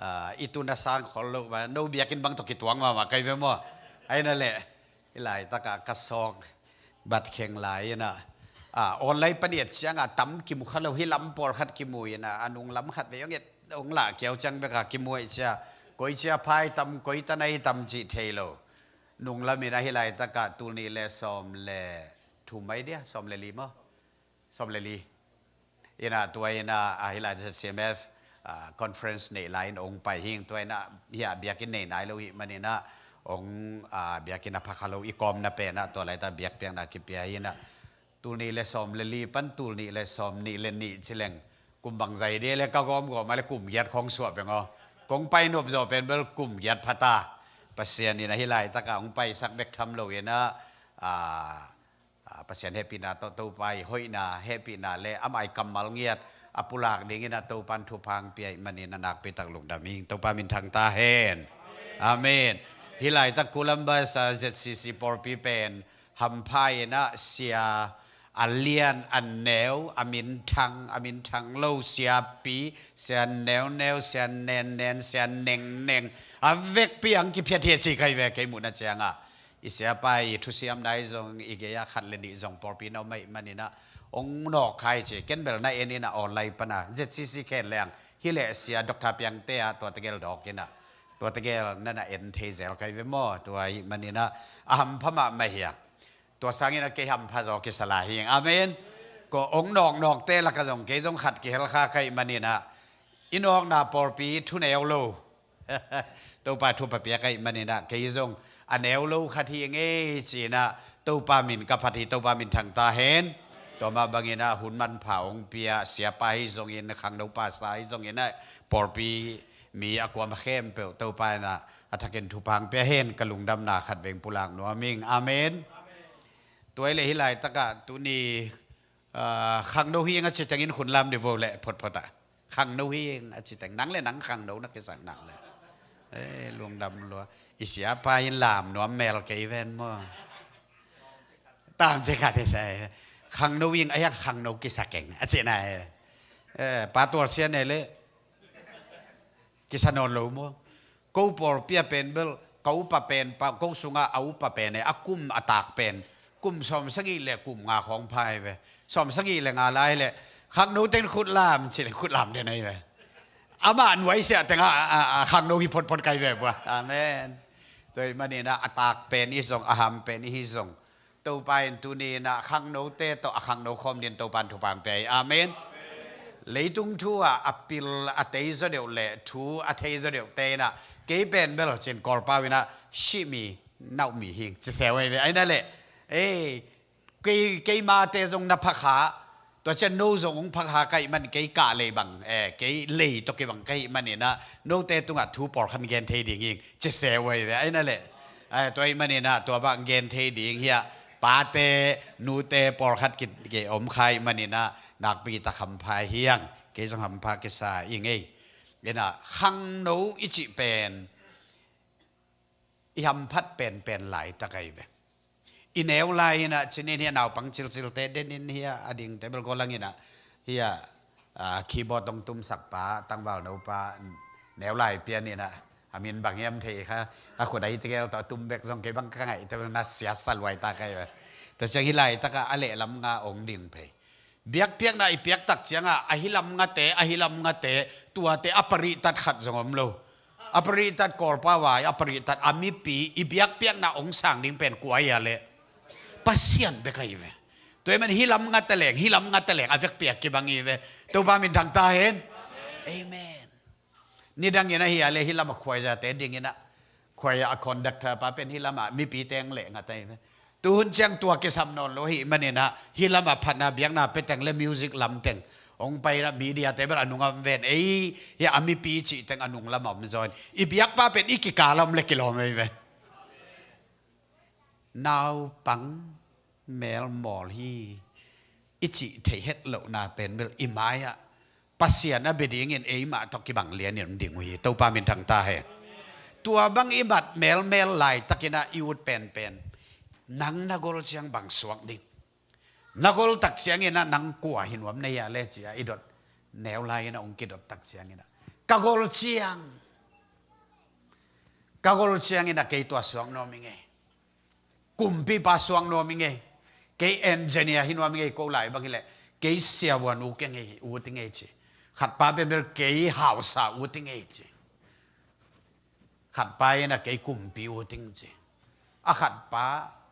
ah, i tun a sang khol lo mah, no biakinn bang tawh kituang mahmah kai ve maw. Ahi na leh hih laitakah ka sawk bat kheng lai in ah, ah, online pan i et ciangah tam kimu kha lo, hih lam pawlkhat kimu in ah, a nung lam khat vei hong et, hong lah kiau ciang bekah kimu ahih ciang, koi cia pha i tam, koi tan a i tam cih thei lo. Nung lam in ah hih laitakah tul nih le sawm le thum mai dia, sawm le li maw? Sawm le li. In ah tua in ah, ah, hih lai Z C M F, ah, conference neih lai in hong pai hi ing. Tua in ah hih ah biakinn nei nai lo hih manin ah hong, ah, biakinn a pha kha lo, i kawmna pen ah tua laitak biakpiakna kipia hi in ah. Tul nih le sawm le li pan tul nih le sawm nih le nih ci leng kum bang zai dia le ka gawmgawm a le kum giat khawng suah peng aw. Kong pai nop zawh pen bel kum giat phata. Pasian in ahi laitakah hong paisak bek tham lo in ah, ah, ah, Pasian hehpihna tawh Topa i hoihna, hehpihna le amah i kammal ngiat a pulak dingin ah Topan thupha hong pia ahih manin ah nakpitak lungdam ing. Topa minthang ta hen. Amen. Hih laitak Columbus ah Z C C pawlpi pen hampha in ah sia a lian, a neu, a minthang, a minthang lo siapi, sia neuneu, sia nennen, sia nengneng, a vekpi ang kiphiat hi a ci kai ve kei muhna ciangah. I siapa i thusiamna i zong i gei-ah khat le nih zong pawlpi na om ahih manin ah hong nawk kha i ci. Ken bel na en in ah online pana Z C C khen leng hi leh sia Doctor Piangte ah tua tegel dawk in ah tua tegel na na en thei zel kai ve maw? Tua ahih manin ah a hampha mahmah hi a. Tua sangin ah kei hampha zaw kisa lai hi ing. Amen. Ko hong nawknawkte lakah zong kei zong khat kihel kha ka hih manin ah i nawkna pawlpi thuneu lo Topa thupha pia ka hih manin ah kei zong a neu lo khat hi ing ei ci-in ah Topa min ka phat hi. Topa minthang ta hen. Tua mah bangin ah hun manpha hong pia siapa hi zongin, khangno pastor hi zongin ah pawlpi mi a kuama khempeuh Topa in ah a thakin thupha hong pia hen. Ka lungdamna khat veng pulak nuam ing. Amen. Tua hi leh hih laitakah tuni, ah, khangno hi ing a ci tengin hun lam dih vo leh photphot ah. Khangno hi ing a ci teng. Nang le nang khangno na kisak nang le. Eh, lungdam lua. I siapa in lam nuam mel kei ven maw? Tam ci khat hi sa. Khangno hi ing a hiang khangno kisak ing a ci na. Eh, pa tual sia ne le kisa nawn lo maw? Ko pawlpi ah pen bel ka upa pen pa, ko sungah a upa pen e, a kum a tak pen kum sawmsagih le kum nga khawng pha hi ve. Sawmsagih le nga lai le khangno ten khut lam ci le khut lam den ahi ve. Amah nuaisiah tengah a, a, a khangno hi photphot kai ve bua. Amen. Tua ahih manin ah a tak pen i zong, a ham pen i hi zong Topa in tuni in ah khangnote tawh a khangno khawm din Topa in thupha hong pia hi. Amen. Leitung thu ah a pil a tei zaw deuh le thu a thei zaw deuhte in ah kei pen bel cin Kawlpau in ah sihmi nauhmi hi ing ci se uh ahi ve. Ahi na leh, ei, kei, keimate zong na phakha, tua ciang no zong hong phakha ka hih man kei kah lei bang, eh, kei lei tawh kibang ka hih manin ah note tungah thu pawlkhat gen thei ding ing ci se uh ahi ve. Ahi na leh, eh, tua ahih manin ah tua bang gen thei ding hiah pate nute pawlkhat ki, ki om kha ahih manin ah nakpi tak hampha hi ing. Kei zong hampha kisa ing ei. In ah khangno i cih pen i hamphat penpen laitak ahi ve. I neu lai in ah cinin hiah naupang cilcilte denin hiah a dingte bel ko langin ah hiah, ah, keyboard hong tumsak pa, tangval no pa, neu lai pian in ah a min bang hiam thei kha, a khut a hi tegel tawh a tum bek zong kei bang ka ngaihte bel na siasa luai ta kai ve. Tua ciang hih laitakah a lehlam nga hong ding phei. Biakpiakna i piak tak ciangah a hi lam ngate, a hi lam ngate, tuate a parihtat khat zong om lo. A parihtat Kawlpau ah a parihtat a mipi i biakpiakna hong sang ding pen kua hi a leh Pasian bek ahi ve. Tua ahih man hi lam ngate leng, hi lam ngate leng a vekpi a kibang hi ve. Topa minthang ta hen. Amen. Nidangin ahi a leh hi lamah khuaizate dingin ah khuai a conductor pa pen hi lamah mipi teng leh ngat ahi ve. Tuhun ciang tua kisam nawn lo ahih manin ah hi lamah phatna biakna pia teng le music lam teng hong pai in ah media te bel a nung a om ven, ei, hiah a mipi cih teng a nung lamah om zaw in i biakpa pen i kikal a om le kilawm ahi ve. Naupang melmawl hi i cih theih het lohna pen bel i mai-ah Pasian a bia dingin eimah tawh kibang lianin hong ding uh hi. Topa minthang ta hen. Tua bang i mat melmel laitakin ah i ut penpen nang na gol ciang bang suak ding? Na gol tak ciangin ah nang kua hi nuam na hi a le ci-a i dot neu lai-in ah hong kidot tak ciangin ah ka gol ciang, ka gol ciangin ah kei tua suak nuam ing ei. Kumpipa suak nuam ing ei. Kei engineer hi nuam ing ei, ko lai bang hi leh kei siavuan ut ing ei, ut ing ei ci. Khatpa pen bel kei hausa ut ing ei ci. Khatpa in ah kei kumpi ut ing ci. A khatpa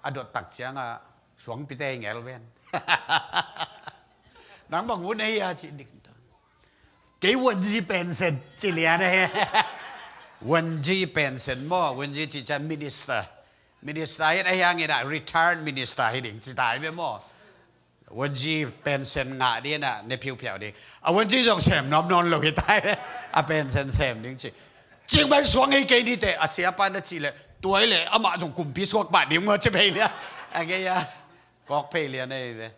a dot tak ciangah suangpite i ngel ven. Nang bang ut na hi a ci dik ta. Kei Wunji pensen ci lian ahi. Wunji pensen maw, Wunji ci ciang minister. Minister in ahi hangin ah retired minister hi ding ci tai ve maw. Wunji pensen ngah ding in ah ne phiuphiau ding. A Wunji zong sem nuam nawn lo hi tai ve. A pensen sem ding ci. Cikmai suak ngei kei ni teh, a siapa na cih leh, tua hi leh amah zong kumpi suak pah ding maw ci phei lian. A ngei a, kawk phei lian ahi ve.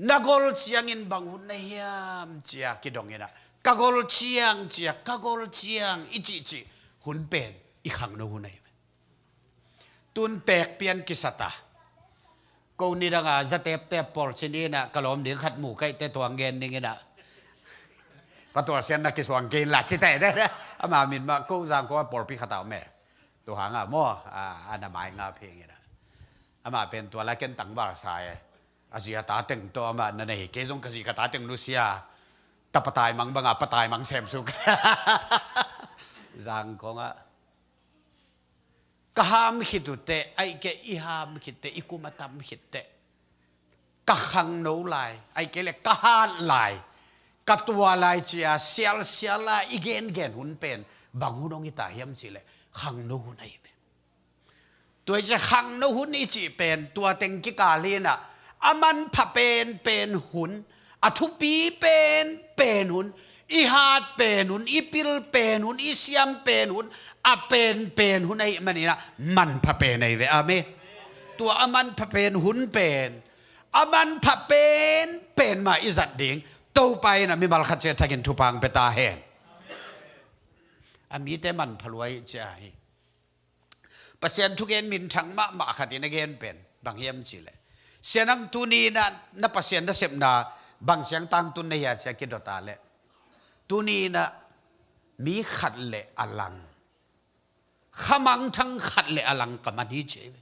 Na gol ciangin bang hun na hiam cia kidong inah, ka gol ciang cia, ka gol ciang i cihcih hun pen i khangno hun ahi ve. Tun teek pian kisata. Ko nidanga zateptep pawl cin inah ka lawm ding khat mu kaihte tuang gen ding inah, patual sian na kisuang kei inla cite te. Ama min mah ko Zangkong a pawlpi khat a om e. Tuhanga maw, a, a na mai nga phing inah, ama pen tua lai ken tangval sa e. A zi a ta teng tawh ama na nei, kei zong ka zi ka ta teng nusia. Ta patai mang banga patai mang semsuk. Zangkong ah ka ham khit uh teh, aih keh i ham khit teh, i kum a tam khit teh, ka khangno lai, aih keh le ka hat lai, ka tua lai cia sialsial a i gengen hun pen bang hun hong hi ta hiam cih leh khangno hun ahi ve. Tua hi cia khangno hun i cih pen tua teng kikal hi inah, a manpha penpen hun, a thupi penpen hun, i hat pen hun, i pil pen hun, i siam pen hun, a penpen hun ahih maninah manpha pen ahi ve. Amen. Tua a manpha pen hun pen, a manpha penpen mah i zat ding Topa inah mimal khat ciat thakin thupha hong pia ta hen. A mite manpha lua hi cia hi. Pasian thugen minthang mahmah khat in a gen pen bang hiam cih leh, sianang tuni inah na Pasian nasepna bang siang tangtun na hia cia kidota leh, tuni inah mi khat le a lang, khamangthang khat le a lang ka man hi ci hi ve.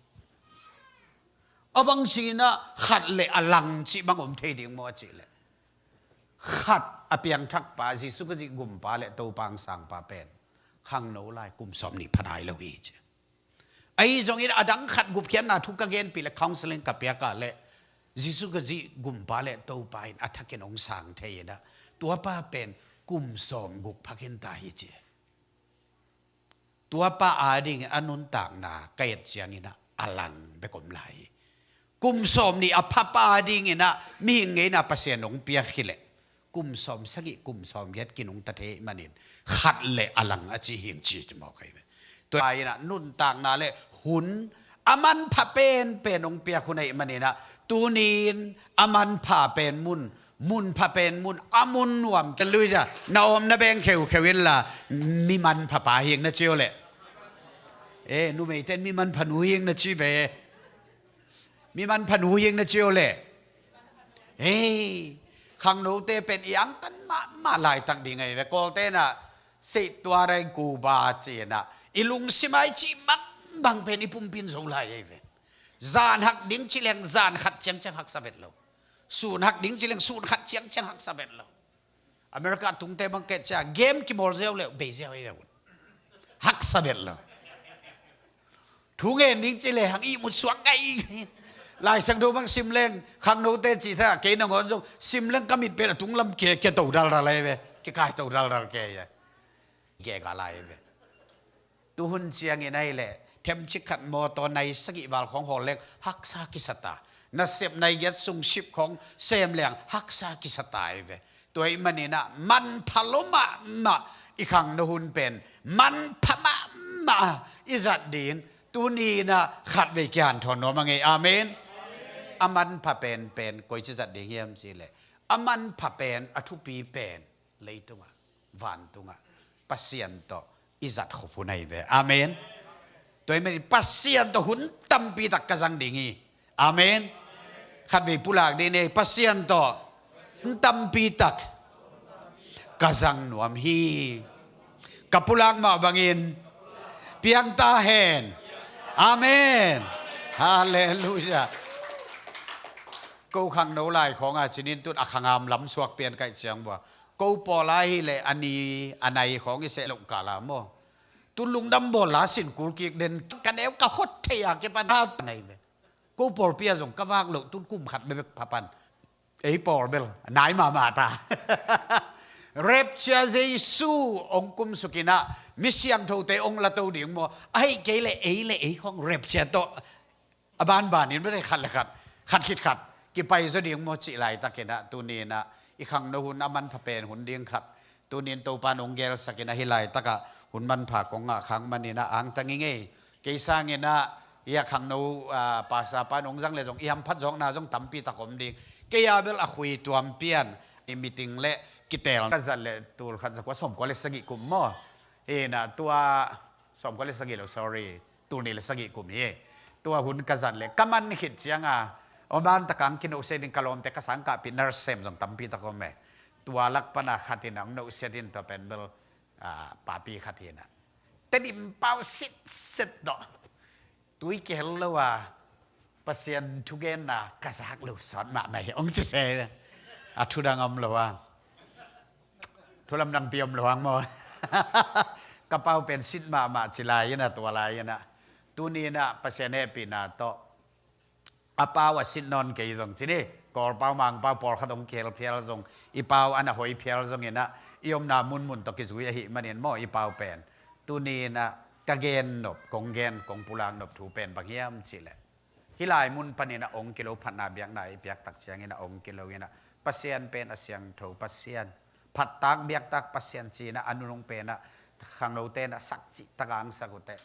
A bang ci inah khat le a lang cih bang om thei ding maw a cih leh, khat a piangthakpa Jesu Khazih gumpa le Topa hong sangpa pen khangno lai, kum sawm nih pha nai lo hi ci. Ahi zongin a dang khat gupkhiatna thu ka genpih le counseling ka piak ah le, Jesu Khazih gumpa le Topa in a thakin hong sang thei inah, tuapa pen kum sawm guk pha khin ta hi ci. Tuapa adingin a nuntakna ka et cianginah a lang bek om lai hi. Kum sawm nih a phapa adinginah mihing ngeina Pasian hong piak hi leh, kum sawm sagih, kum sawm giat kinungta thei ahih manin khat le a lang a ci hi ing ci mawk ahi ve. Tua inah nuntakna le hun a manpha penpen hong piak hun ahih maninah, tuni-in a manpha pen mun, munpha pen mun, a mun nuam kei lui cia, na awm na beng kheukheu inla, mi manpha pa hi ing na ci uh leh. E, numeite in mi manpha nu hi ing na ci ve. Mi manpha nu hi ing na ci uh leh. Hei, khangnote pen i angtan mahmah laitak ding ahi ve. Kawlte inah, seih tua reng kuba ci inah, i lungsim a i cih bangbang pen i pumpi in zo lai ahi ve. Zan hak ding ci leng zan khat ciangciang haksa vet lo. Sun hak ding ci leng sun khat ciangciang haksa vet lo. America tungte bang kei cia game kimawl ziau le bei ziau ahi ve. Haksa vet lo. Thu ngen ding ci le hang ihmut suak ngai. Lai Siangtho bang sim leng, khangnote cih tha, kei nangawn zong sim leng ka mit pen a tunglam ke, ke to dalral ahi ve. Ke kai to dalral ke ahi ve. Ke ka lai ahi ve. Tuhun ciangin ahi leh, themcik khat mawtaw nai sagih val khawng hawl leng haksa kisa ta. Nasep nai giat sung sip khawng sem leng haksa kisa ta ahi ve. Tua ahih maninah manpha lua mahmah i khangno hun pen, manpha mahmah i zat ding, tuni inah khatvei kihanthawn nuam a ngei. Amen. A manpha penpen koici zat ding hiam cih leh, a manpha pen, a thupi pen leitungah, vantungah Pasian tawh i zat khop hun ahi ve. Amen. Tua ahih manin Pasian tawh hun tampi tak ka zang ding hi. Amen. Khatvei pulak ding ni, Pasian tawh hun tampi tak ka zang nuam hi. Ka pulak mah bangin piang ta hen. Amen. Halleluiah. Ko khangno lai khawng a cinin tun a khangam lam suak pian kaih ciang bua. Ko pawl a hi leh a ni a nai khawng i seh loh kal a maw, tun lungdam bawl la sin kul kik den, ka neu ka khot thei a kipan a nai ve. Ko pawlpi a zong ka vak loh tun kum khat bekbek pha pan. Ei pawl bel nai mahmah ta. Rapture Jesu hong kumsuk inah mi siangthote hong lato ding maw, ahih kei leh ei le ei khawng rapture tawh a banbanin bete khat le khat, khat khit khat kipai zaw ding maw cih laitakinah, tuni inah i khangno hun a manpha pen hun ding khat, tuni in Topa in hong gelsakin ahi laitakah Hun manpha kong ngah khak manin ah angtang ing ei. Kei sangin ah i a khangno, ah, pastor pa nong zang le zong i hamphat zawkna zong tampi tak om ding. Kei a bel a khui tuam pian i meeting le kitel ka zat le tul khat zakua sawmkua le sagih kum maw. Hi na tua sawmkua le sagih lo, sorry. Tul nih le sagih kum hi. Tua hun ka zat le ka man khit cianga aw ban takang kinohsiat in ka lawmte ka sangkahpih nurse sem zong tampi tak om e. Tua lak pana khatin ang nohsiat in tua pen bel, ah, papi khat hi na. Tedim pau sitset dawh. Tui kihel lo a Pasian thugenna ka zak lo sawt mahmah hi ong ci se. A thudang om lo a. Thulam dangpi om lo hang maw. Ka pau pen sit mahmah ci lai in a tua lai in a. Tuni in a Pasian hehpihna tawh a pau a sit nawn kei zong ci ni. Kawlpau Mangpau pawlkhat hong kihel phial zong i pau a na hoi phial zong in a i omna munmun tawh kizui ahih manin maw i pau pen. Tuni in a ka gen nop kong gen kong pulak nop thu pen bang hiam cih leh hih lai mun panin a ong kilo phatna biakna i piak tak ciangin a ong kilo in a Pasian pen a siangtho Pasian, phattak biaktak Pasian ci-in a a nunung pen a khangnote in a sakcih tak a angsak uh teh.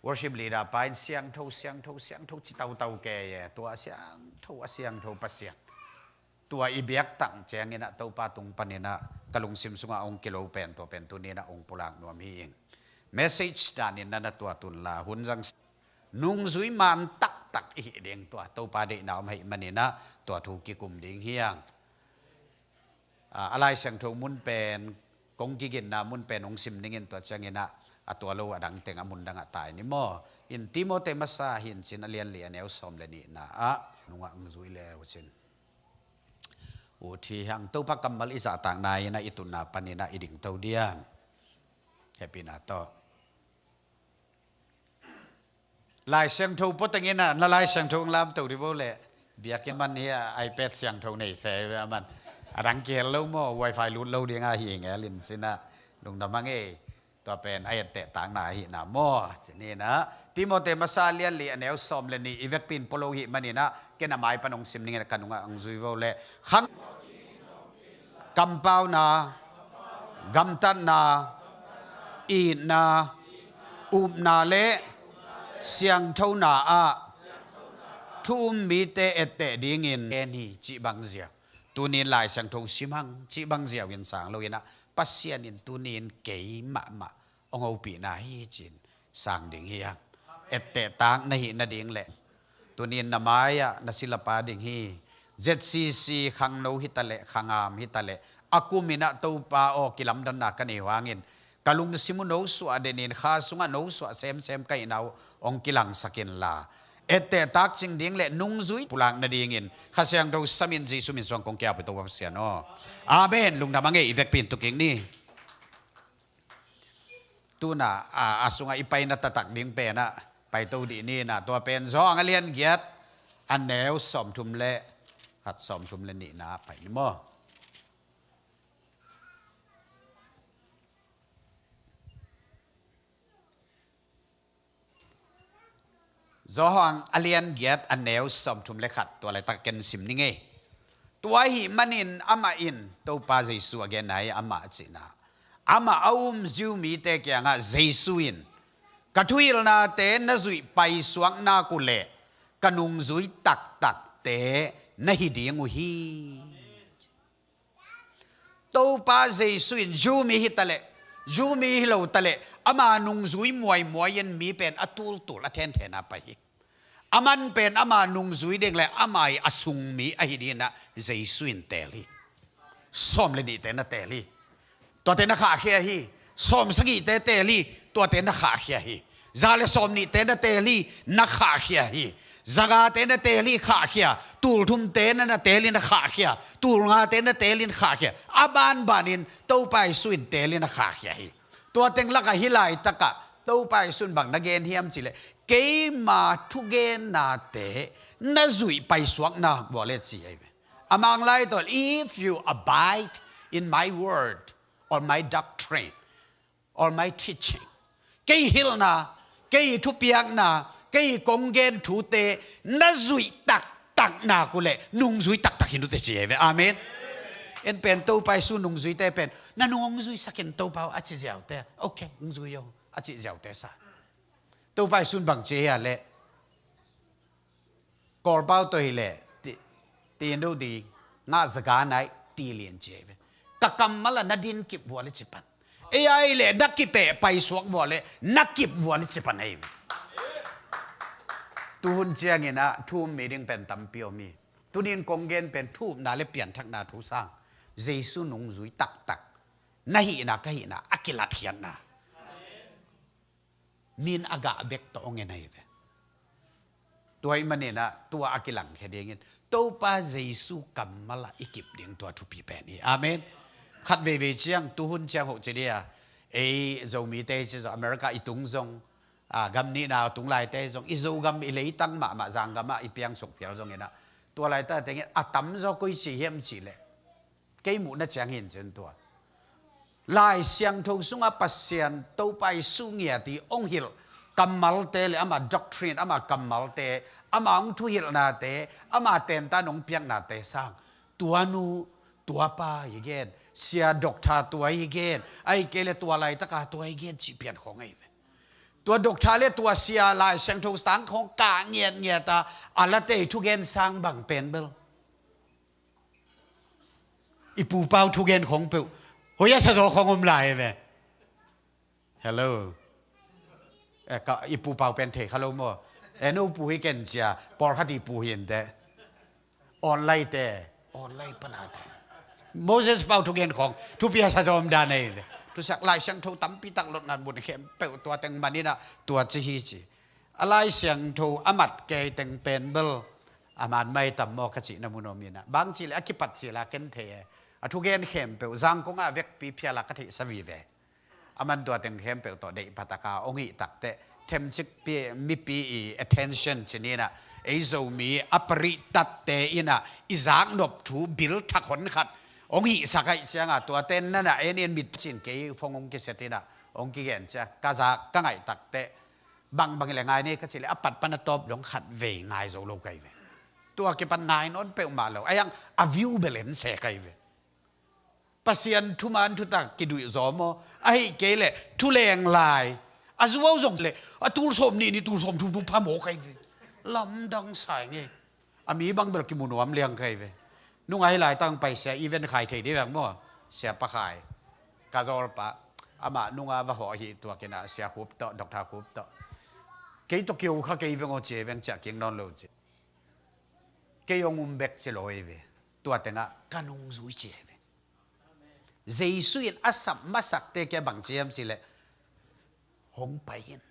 Worship leader pa in siangtho, siangtho, siangtho ci tautau kei e. Tua a siangtho, a siangtho Pasian. Tua i biak tak ciangin a Topa tung panin a ka lungsim sungah ong kilo pen tua pen tuni in a ong pulak nuam hi ing. Message danin na na tua tun la hun zang nungzui man taktak i hih ding tua Topa deihna om ahih manin a tua thu kikum ding hi ang. Ah, a Lai Siangtho mun pen kong kiginna mun pen hong sim ning in tua ciangin a a tua lo a dang teng a mun dangah tai ni maw. In Timote masa hin cin a lian li a neu sawm le nihna ah nungah ang zui le uh cin. Ut hi hang Topa kammal i zahtakna in a i tunna panin a i dingto diam. Hehpihna tawh. Lai Siangtho pua tengin a na Lai Siangtho ang lamto di vo le. Biakinn man hi a iPad siangtho nei se a man. A dang kihel lo maw, wifi lut lo ding a hi ngel in sin a. Lungdam hang ei. Tua pen a etteh takna ahihna maw. Cin hi na. Timote masa lian li a neu sawm le nih i vekpi in pua lo hih manin a ken a mai pan hong sim ning in a ka nungah ang zui vo le. Khang kampauna, gamtatna, itna, upna le siangthona ah thu um mite etteh dingin en hi cih bang ziau. Tunin Lai Siangtho sim hang cih bang ziau in sang lo in a Pasian in tunin kei mahmah hong hopihna hi cin sang ding hi hang. Etteh tak na hih nading le tunin na mai-ah na silapa ding hi. ZCC khangno hi ta leh khangam hi ta leh a kum in a Topa aw kilamdanna ka nei uh hangin ka lungsim uh no suah denin kha sungah no suah semsem ka hihna uh hong kilangsak inla etteh tak cing ding le nungzui pulak nadingin Kha Siangtho samin Jesu min suang kong kiap uh Topa Pasian aw. Amen. Lungdam hang ei i vekpi in tu kik ni. Tuna a, a sungah i paina taktak ding pen ah paito dih ni na tua pen Johan a lian giat a neu sawmthum le khat sawmthum le nihna pai ni maw. Johan a lian giat a neu sawmthum le khat tua laitak ken sim ni ngei. Tua ahih manin amah in Topa Jesu a genna hi amah cihna. Amah a um Jew mite kiangah Jesu in ka thuhilhnate na zuih paisuak nak uh leh ka nungzui taktakte na hi ding uh hi. Topa Jesu in Jew mi hi ta leh Jew mi hi lo ta leh ama nungzui muaimuai in mi pen a tultul a thenthen a pai hi. A man pen ama nungzui ding le ama i a sung mi ahi dingin ah Jesu in teel hi. Sawm le nihte na teel hi. Tuate na khahkhia hi. Sawm sagihte teel hi. Tuate na khahkhia hi. Za le sawm nihte na teel hi. Na khahkhia hi. Za ngate na teel hi, khahkhia. Tul thumte na na teel hi, na khahkhia. Tul ngate na teel hi, na khahkhia. A banbanin Topa Jesu in teel hi, na khahkhia hi. Tua teng lakah hih laitakah Topa Jesu in bang na gen hiam cih leh keima thugennate na zuih paisuak nak uh leh ci ahi ve. A Manglai tawh, if you abide in my word or my doctrine or my teaching, kei hilhna, kei thupiakna, kei kong gen thute na zuih taktak nak uh leh nungzui taktak hi uh teh ci ahi ve. Amen. En pen Topa Jesu nungzuite pen, na nung hong zuisak in Topa aw a ci ziaute, ok, hong zui aw a ci ziaute sa. Topa Jesu in bang ci hia leh, Kawlpau tawh hileh ti, ti no ding, ngah zaga nai ti lian ci hi ve. Ka kammal ah na din kip vua le ci pan. Ei a hileh na kipeh paisuak vua le na kip vua le ci pan ahi ve. Tuhun ciangin ah thu um mi ding pen tampi om hi. Tunin kong gen pen thu upna le pianthakna thu sang, Jesu nungzui taktak na hihna ka hihna a kilatkhiatna. Min a gah bek tawh hong en ahi ve. Tua ahih manin ah tua a kilangkhia dingin Topa Jesu kammal ah i kip ding tua thupi pen hi. Amen. Khat veivei ciang tuhun ciang hoh ci dia, ei Zomite ci zong, America i tung zong, a, gam nihna tung laite zong, i Zogam i leitang mahmah zanggam ah i piangsuk phial zongin ah, tua laitak tengin a tamzaw koi ci hiam cih leh, kei muhna ciang hin cin tua Lai Siangtho sungah Pasian Topa Jesu ngiat i hong hilh kammalte le ama doctrine, ama kammalte, ama hong thuhilhnate, ama tentan hong piaknate sang, tua nu, tua pa hi gen, sia doctor tua hi gen, ahih kei le tua laitaka tua hi gen cih pian khawng ahi ve. Tua doctor le tua sia Lai Siangtho sang khawng kah ngiatngiat a, a late thugen sang bang pen bel i pupau thugen khong peuh hoih a sazaw khong om lai ve. Hello. Eh, ka, i pupau pen thei kha lo maw? Eh, no pu hi ken cia, pawlkhat i pu hi ente. Online te, online pana te. Moses pau thugen khong thupi a sazaw om dan ei ve. Thusak Lai Siangtho tampi tak lot ngan mun khempeuh tua teng manin ah tua ci hi ci. A Lai Siangtho a mat kei teng pen bel a man mai tam maw ka cihna mun om in ah. Bang cih leh a kipat cil a ken thei e. A thugen khempeuh Zangkong ah vekpi phial a ka theihsa vive. A man tua teng khempeuh tawh deih phataka hong hih takteh themcik pi, mipi i attention ci ni in ah, ei Zomi a parihtatte in ah i zaknop thu bil thak hon khat hong hihsak ahih ciangah tuate nanah en in mit cin kei phone hong kiset in ah hong kigen cia ka zak ka ngaih takteh bangbang hileh ngai ni ka cih leh a pat pan a tawp dong khat vei ngai zo lo ka hi ve. Tua kipan ngai nawn peuhmah lo, a hiang a view bel en se ka hi ve. Pasian thuman thutak kiduih zaw maw? Ahih kei leh thuleng lai a zuau zong leh a tul sawm nih ni tul sawm thum thum pha maw ka hi ve. Lamdang sai ngei. A mi bang bel kimu nuam liang ka hi ve. Nunga hi laitak pai sia event khai thei dih veng maw? Sia pa khai ka zawlpa amah nunga va hawh hi tuak in ah sia Khup tawh, Doctor Khup tawh. Kei tawh kio kha kei veng aw ci veng ciah king nawn lo ci. Kei hong um bek ci lo hi ve. Tua tengah ka nungzui ci hi ve. Jesu in a sap masakte kia bang ci hiam cih leh hong pai in.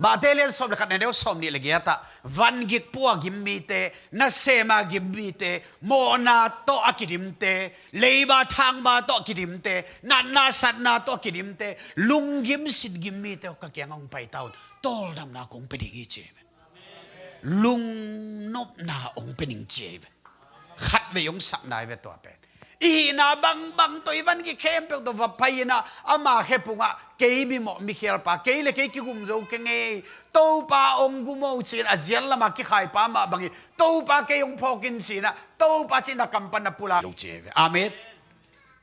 Matthai lian sawm le khat na neu sawm nih le giat ah vangik pua gim mite, nasem a gim mite, mawhna tawh a kidimte, leiba thangba tawh a kidimte, natna satna tawh a kidimte, lunggim sitgim mite aw ka kiangah hong pai ta un. Tawldamna kong pia ding hi ci hi ve. Lungnopna hong pia ning ci hi ve. Khatvei hong sapna hi ve tua pen. I hihna bangbang tawh i vangik khempeuh tawh va pai in ah ama khe pungah kei mimawh mikhialpa, kei le kei kigum zo kei ngei, Topa hong gum aw ci-in a zial lamah kikhaipa mah bangin Topa kei hong phawk in ci-in ah Topa ci-in a kam pan a pula lo ci hi ve. Amen.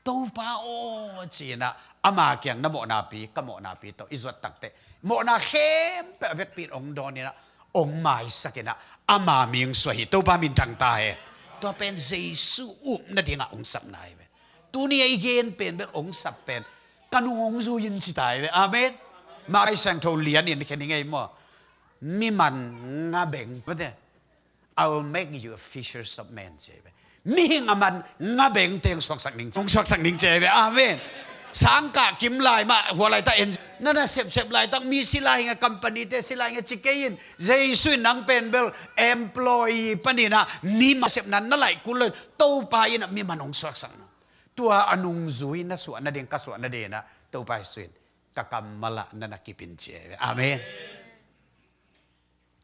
Topa aw ci-in ah ama kiang na mawhnapi ka mawhnapi tawh i zuat takteh mawhna khempeuh a vekpi in hong dawn in ah hong maisak in ah ama ming suah hi. Topa minthang ta hi. Tua pen Jesu upna dingah hong sapna hi ve. Tuni a i gen pen bel hong sap pen ka nung hong zui in ci ta hi ve. Amen. Lai Siangtho lian in khen hi ngei maw? Miman nga beng mate. I'll make you a fishers of men ci hi ve. Mihing a man nga beng teng suaksak ning, hong suaksak ning ci hi ve. Amen. Sangkah kim lai mah hua lai ta en. Nana sepsep laitak mi sila hi nge, company te sila hi nge ci kei in. Jesu in nang pen bel employee panin ah mi mah sepna na laih kul lo in Topa in ah mi man hong suaksak na. Tua a nungzui na suah nading ka suah nading ah Topa Jesu in ka kammal ah nana kip in ci hi ve. Amen.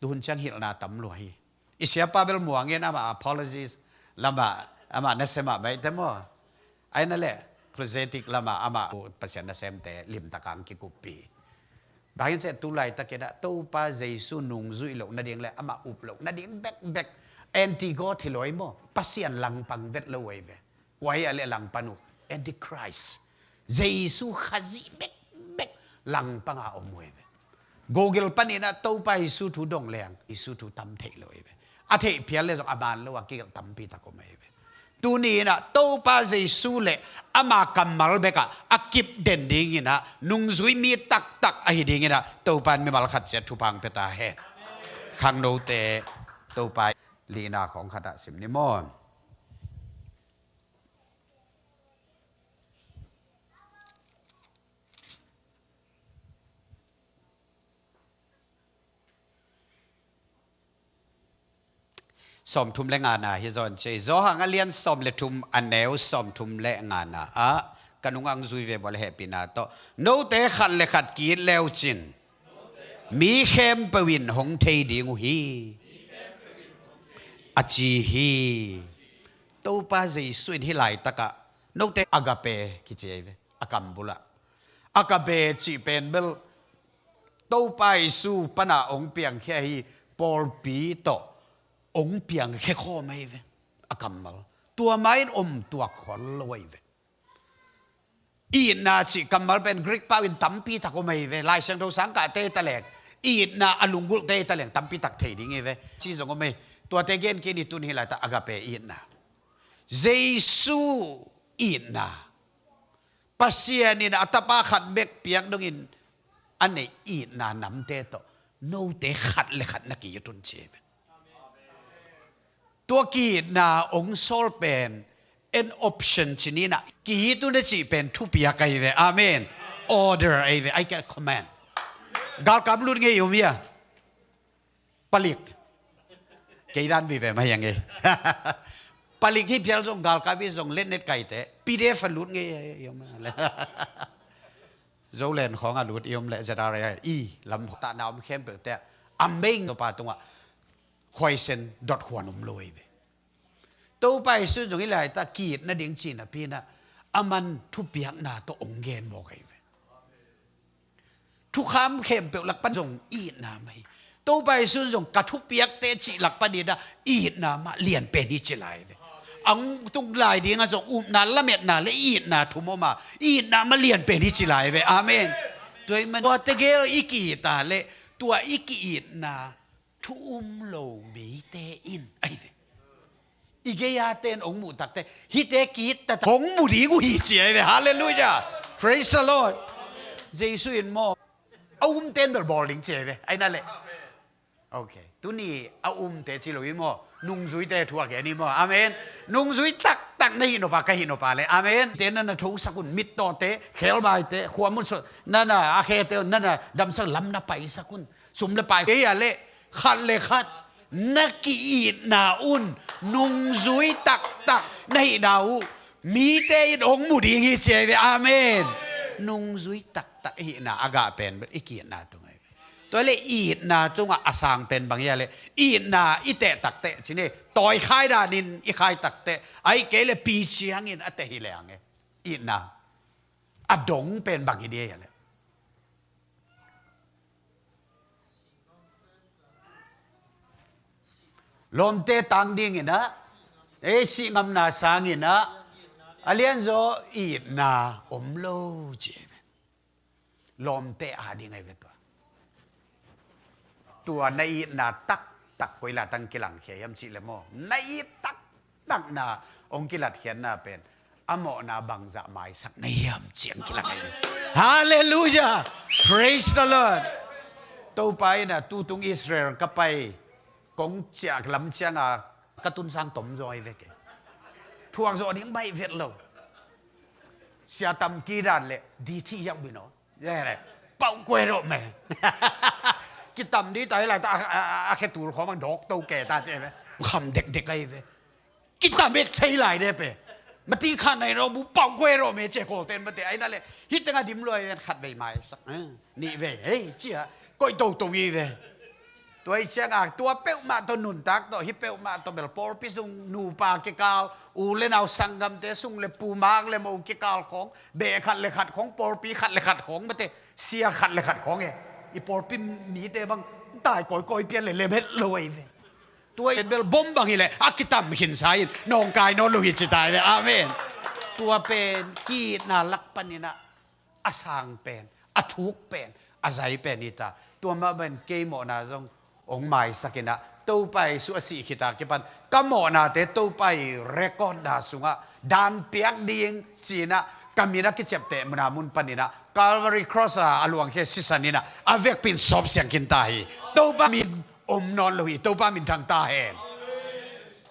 Tuhun ciang hilhna tam lua hi. I siapa bel muangin ama apologies lamah ama nasem ah baihte maw? Aina le prophetic lamah ama Pasian nasemte limtaka ang kikuppi. Bangin se tu laitakin ah Topa Jesu nungzuih loh nading le ama up loh nading bekbek anti-God hi lo hi maw? Pasian langpang vet lo ahi ve. Kua hi a leh langpan uh? Antichrist. Jesu Khazih bekbek langpanga om uh hi ve. Google paninah Topa Jesu thu dong leng Jesu thu tam theih lo hi ve. A theih phial le zong a man lo a kigelh tampi tak om hi ve. Tuni inah Topa Jesu le ama kammal bekah a kip den dinginah nungzui mi taktak ahi dinginah Topa in mimal khat ciat thupha hong pia ta hen. Khangnote Topa lina khawng khatah sim ni maw? Sawmthum le ngana hi zawn cei. Johan a lian sawm le thum a neu sawmthum le ngana ah ka nungah zui ve bawl hehpihna tawh. Note khat le khat ki-it leucin mi khempeuh in hong thei ding uh hi, a ci hi. Topa Jesu in hih laitakah note agape kici ahi ve, a kambulah. Agape cih pen bel Topa Jesu pana hong piangkhia hi, pawlpi tawh hong piangkhia khawm ahi ve, a kammal. Tua ma-in om tuak khol lo ahi ve. Itna cih kammal pen Greek pau in tampi tak om ahi ve. Lai Siangtho sangkahte taleng, itna a lunggulhte taleng tampi tak thei ding hi ve. Ci zong om ahi. Tuate gen kei ni, tun hih laitak agape itna. Jesu itna. Pasian in a tapa khat bek piak dongin a neih itna namte tawh note khat le khat na ki-it un ci hi ve. Tua ki-itna hong sawl pen an option ci ninah ki-it un a cih pen thupiak ahi ve. Amen. Order ahi ve. I can command. Galkap lut ngei om hia? Palik. Kei dan vive mah hiang e. Palik hi phial zong galkap hi zong letnet kaite P D F a lut ngei hi om le. Zoland khawng a lut i om le Z R A i lam tahna om khempeuhte a meng Topa tungah khuaisen dot khuan om lo hi ve. Topa Jesu zong hih laitak ki-it nading cihna pinah a man thupiakna tawh hong gen mawk ahi ve. Thukham khempeuh lakpan zong itna mah hi. Topa Jesu zong ka thupiakte cih lakpan inah itna mah lianpen hi ci lai ve. A tung lai dingah zong upna lametna le itna thum om a, itna mah lianpen hi ci lai ve. Amen. Tua hi man tua tegel i ki-it a le tua i ki-itna thu um lo mite in ahi ve. I gei-a ten hong muh takte hihte ki-it taktak hong mu ding uh hi ci ahi ve. Halleluiah. Praise the Lord. Jesu in maw a umten bel bawl ding ci ahi ve. Aina le. Ok. Tuni a umte ci lo hi maw? Nungzuite thu a gen hi maw? Amen. Nungzui taktak na hih nop a ka hih nop a le. Amen. Te na na thosak un, mittawte, khelbaite, khuamun so na na a khete na na damsak lam na paisak un. Sum le pai kei a le khat le khat na ki-itna un nungzui taktak na hihna uh mite in hong mu ding hi ci ahi ve. Amen. Nungzui taktak hihna a gah pen bel i ki-itna tung ahi ve. Tua le itna tungah a sang pen bang hi a le itna i teh takteh ci ni, tawi khai danin i khai takteh, ahih kei le pi ciangin a teh hi leng e. Itna a dong pen bang hi dia hi a le lawmte tang dinginah, ei, sih ngamna sanginah a lianzaw itna om lo ci. Lawmte a ding ahi ve tua. Tua na itna taktak koi la tang kilangkhia hiam cih le maw? Na it taktakna hong kilatkhiatna pen a mawhna bangzah maisak na hiam ciang kilang ahi. Halleluiah. Praise the Lord. Topa inah tutung Israel ka pai kong ciah lam cianga ka tunsang tom zaw ahi ve kei. Thuak zawh ding baih vet lo. Sia tam kidan le di thih hiak bino. Pauh kue rawh me. Kitam di ta hi lai ta a khe tul khawm ang dawk to ke ta ce ve. Kham dekdek ahi ve. Kitam et thei lai de pe. Mati khan nai rawh bu pauh kue rawh me ce kawlten mate aina le. Hih tengah dim luai ven khat vei maisak. Nih vei hei cia koih toto i ve. Tua hi cianga tua peuhmah tawh nuntak tawh hih peuhmah tawh bel pawlpi sung nupa kikal u le nau sanggamte sung le pu mak le mo kikal khawng beh khat le khat khawng pawlpi khat le khat khawng mate sia khat le khat khawng e. I pawlpi mite bang tai kawikawi pian le lem het lo ahi ve. Tua in bel bom bang hileh a kitam khinsa in nawngkai nawn lo hi ci tai ve. Amen. Tua pen ki-itna lak paninah a sang pen, a thuk pen, a zai pen hi ta. Tua mah bangin kei mawhna zong hong maisak inah Topa Jesu a sih khit a kipan ka mawhnate Topa i record na sungah dan piak ding ci-inah ka min a kiciapteh muna mun paninah Calvary Cross a a luangkhia sisan inah a vekpi in sawp siang khin ta hi. Topa min om nawn lo hi. Topa min thang ta hen.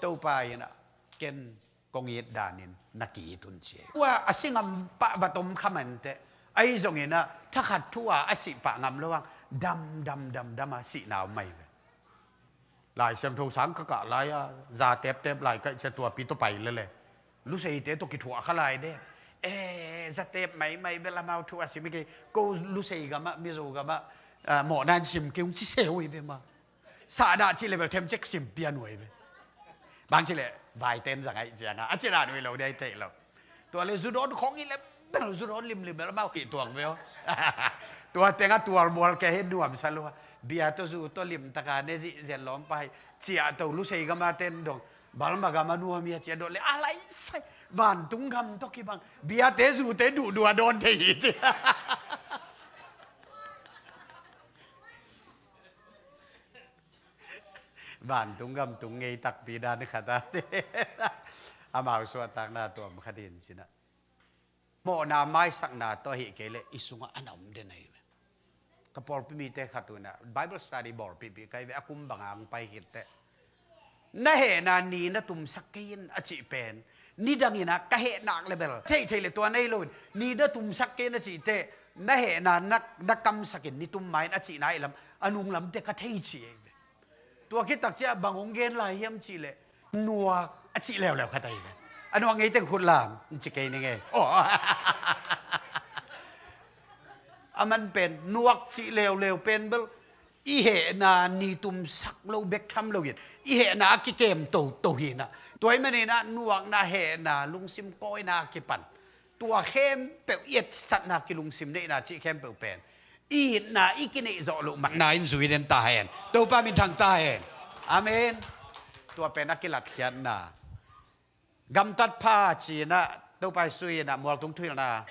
Topa inah ken kong it danin na ki-it un ci hi. Tua a si ngam pah va tom kha mah inteh. Ahi zonginah thakhat thu a a sih pah ngam lo hang dam dam dam dam a sihna om mah hi ve. Lai Siangtho sang ka kah lai-a za teptep lai kaih cia tuapi tawh pai lele. Luseite tawh kithuah kha lai de. E, za tep maimai bel amau thu a sim hi kei. Ko Lusei gamah, Mizo gamah, ah, mawhna in sim kei ung ci se uh hi ve mah. Sahdah cih le bel themcik sim pian uh hi ve. Bang cih leh vaiten za ngaih cianga a ci dan uh hi lo dei theih lo. Tua le zu dawn khong hi le bel zu dawn limlim bel amau kih tuak ve aw. Tua tengah tualbual kei hi nuamsa lua. Bia tawh zu tawh limtaka ne zihziat lawmpa hi. Ciahto Lusei gama ten dong Balma gama nuam hi a ciah dawh le a lai sai. Vantung gam tawh kibang biate zute duhdua dawn thei hi ci. Vantung gam tung ngei takpi dan khat a amau suahtakna tuam khat in cinah mawhna maisakna tawh ahih kei leh i sungah a na om den ahi ve. Ka pawlpi mite khat unah Bible study bawlpihpih kai ve a kum banga hong pai khitteh. Na hehna ni na tumsak kei in a cih pen nidang inah ka hehnak le bel theihtheih le tua nei loin ni na tumsak kei in a cihteh na hehna na, na kamsakin ni tum ma in a cihna ih lam a nunglamte ka thei ci ahi ve. Tua khit takciah bang hong gen lai hiam cihleh nuak a cih leuleu khat ahi ve. A nuak ngeiteng khut lam in ci kei ning e. Aw. A man pen nuak cih leuleu pen bel i hehna ni tumsak lo bek tham loin i hehna a kikem toto hinah tua ih maninah nuakna hehna lungsim kawina a kipan tua khempeuh i etsatna kilungsim neihna cih khempeuh pen i itna i kineih zawh loh matna in zui den ta hen. Topa min thang ta hen. Amen. Tua pen a kilatkhiatna gamtat pha cinah Topa Jesu inah mualtung thuhilhna